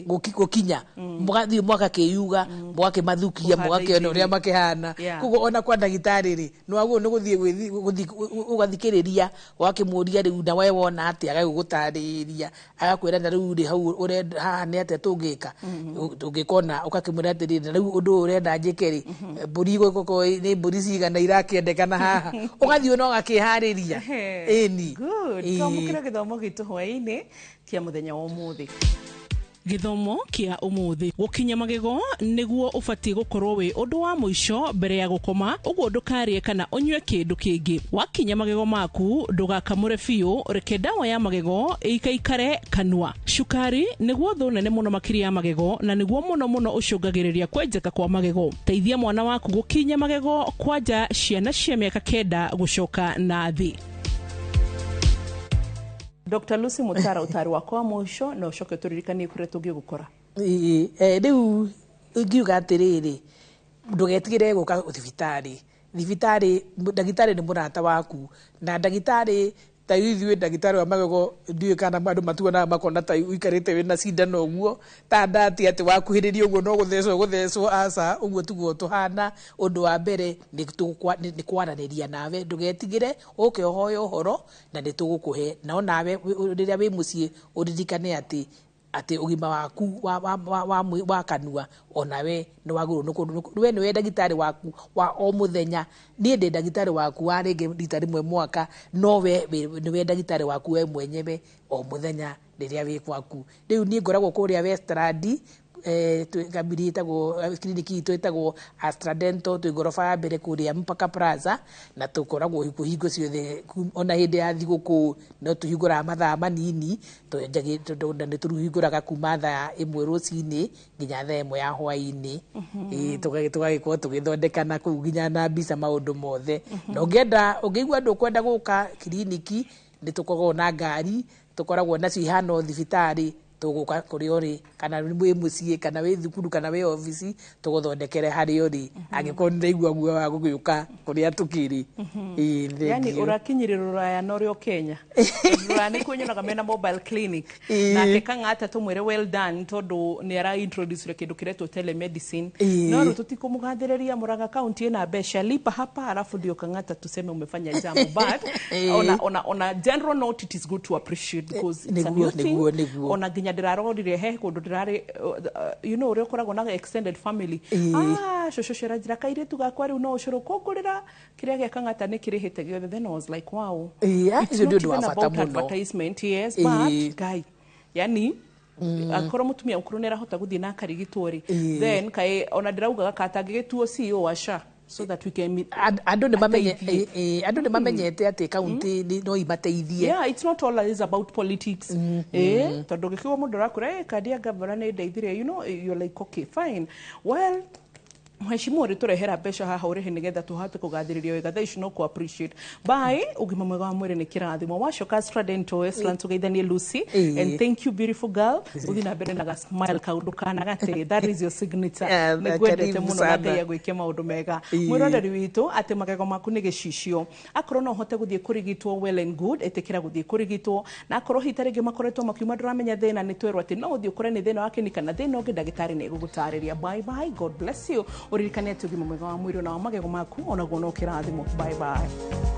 gũkinya, mũgathiĩ mũgakĩyuga, mũgakĩmathukia, mũgakĩona ũrĩa makĩhana. Koguo ona kwa ndagĩtarĩ rĩ, nĩ wagĩrĩirwo nĩ gũthiĩ ũgathikĩrĩria, ũgakĩmũria rĩu na we wona atĩa, agagũtarĩria, agakwĩra na rĩu rĩ hau ũrenda haha nĩ atĩa tũngĩka, tũngĩkona, ũgakĩmwĩra atĩrĩrĩ, na rĩu ũndũ ũyũ ũrenda njĩke rĩ, mbũri gũkũ nĩ mbũri cigana irakĩendekana haha, ũgathiĩ na ũgakĩharĩria. Ĩni. Twamũkĩra gĩthomo gitũ hwaĩ-inĩ kĩa mũthenya wa ũmũthĩ. Gĩthomo kĩa ũmũthĩ, gũkinya magego nĩguo ũbatiĩ gũkorwo wĩ ũndũ wa mũico mbere ya gũkoma, ũguo ndũkarĩe kana ũnyue kĩndũ kĩngĩ. Wakinya magego maku ndũgakamũre biũ, reke ndawa ya magego ĩikaikare kanua. Cukari nĩguo thũ nene mũno makĩria ya magego, na nĩguo mũno mũno ũcũngagĩrĩria kwenjeka kwa magego. Teithia mwana waku gũkinya magego kwanja ciana cia mĩaka 9 gũcoka na thĩ. Dr. Lucy Mutara, utari wakwa mũico na ũcoke ũtũririkanie kũrĩa tũngĩgũkora. Rĩu ingiuga atĩrĩrĩ, ndũgetigĩre gũka thibitarĩ. Thibitarĩ, ndagĩtarĩ nĩ mũrata waku, na ndagĩtarĩ ta ithuĩ, ndagĩtarĩ wa magego, ndiũĩ kana andũ matuonaga makona ta ũikarĩte wĩna cindano ũguo, ta ndati atĩ wakuhĩrĩria ũguo no gũthecwo gũthecwo. Aca, ũguo tiguo tũhana. Ũndũ wa mbere nĩ kwaranĩria nawe. Ndũgetigĩre, ũke ũhoe ũhoro na nĩ tũgũkũhe. No nawe rĩrĩa wĩ mũciĩ ũririkane atĩ ũgima waku wa kanua onawe nĩ wagĩrĩirwo we nĩwe ndagĩtarĩ waku wa o mũthenya. Niĩ ndĩ ndagĩtarĩ waku wa rĩngĩ rita rĩmwe mwaka, no we nĩwe ndagĩtarĩ waku we mwenyewe o mũthenya rĩrĩa wĩ gwaku. Rĩu niĩ ngoragwo kũrĩa Westland, kambuni ĩtagwo, kiriniki itũ ĩtagwo Astra Dental, twĩ ngoroba ya mbere kũrĩa Mpaka Plaza, na tũkoragwo hingo ciothe, ona hĩndĩ ya thigũkũ no tũhingũraga mathaa manini, tondũ na nĩ tũhingũraga kuma thaa 1 rũcinĩ nginya thaa 1 ya hwaĩ-inĩ. Ĩĩ, tũgagĩkorwo tũgĩthondekana kũu nginya na mbica, maũndũ mothe. Na ũngĩenda, ũngĩigua ndũkwenda gũka kiriniki, nĩ tũkoragwo na ngari, tũkoragwo nacio ihana o thibitarĩ, tũgũka kũrĩa ũrĩ, kana wĩ mũciĩ, kana wĩ thukuru, kana wĩ obici, tũgũthondekere harĩa ũrĩ, angĩkorwo nĩ ũraigua guoya wa gũgĩũka kũrĩa tũkĩrĩ. Ĩĩ, Yani thank you. Ũrakinyĩrĩra rũraya na ũrĩ o Kenya. Rũraya nĩkuo nyonaga mena mobile clinic. Nake Kang'ata tũmwĩre well done, tondũ nĩ ara introduce kĩndũ kĩretwo telemedicine. No rĩu tũtikũmũgathĩrĩria. Murang'a County ĩna mbeca, lipa hapa alafu ndio Kang'ata tuseme umefanya jambo, but on a general note, it is good to appreciate because it's a new thing. Nĩguo, nĩguo. Ona nginya ndĩrarorire he kũndũ ndĩrarĩ, ũrĩa ũkoragwo na extended family. Ah, cũcũ ceranjĩra kairĩtu gakwa rĩu no ũcũrũ kũngũrĩra kĩrĩa gĩa Kang'ata nĩ kĩrĩhĩte gĩothe. Then I was like, wow. It's not ũcio nĩ ũndũ wa even bata about mũno. advertisement, yes, but guy, yani akorwo mutumia ũkũrũ nĩ arahota gũthiĩ na akarigitwo rĩ, then kaĩ ona ndĩraugaga katangĩgĩtuo CEO wa SHA so that we can meet. Andũ nĩ mamenye Ateithie. Andũ nĩ mamenyete atĩ kaunti no imateithie. Yeah, it's not all is about politics, tondũ gĩkiuga mũndũ arakũra, kandi ya gavana nĩ ndeithirie, you're like, okay, fine, well, mheshimiwa ũrĩtũrehera mbeca haha ũrĩhe nĩgetha tũhote kũgathĩrĩria wega. Thaa ici no kũ appreciate by ũgima mwega wa mwĩrĩ nĩ kĩrathimo. Wacoka Astra Dental Westlands, ũgeithanie Lucy. And thank you, beautiful girl. Ũthiĩ na mbere na ga smile kau, ndũkanagate, that is your signature. Yeah, Nĩngwendete karibu mũno na sana. Ngai agwĩke maũndũ mega. Mwĩroreri witũ, atĩ magego maku nĩ gĩcicio. Akorwo no ũhote gũthiĩ kũrigitwo, well and good, ĩtĩkĩra gũthiĩ kũrigitwo. Na akorwo hihi ta rĩngĩ makoretwo makiuma ndũramenya thĩna, nĩ twerwo atĩ no ũthiĩ ũkore nĩ thĩna wa kĩni kana thĩna ũngĩ, ndagĩtarĩ nĩ egũgũtarĩria. Bye bye, God bless you. Ũririkane atĩ ũgima mwega wa mwĩrĩ na wa magego maku onaguo no kĩrathimo. Bye bye.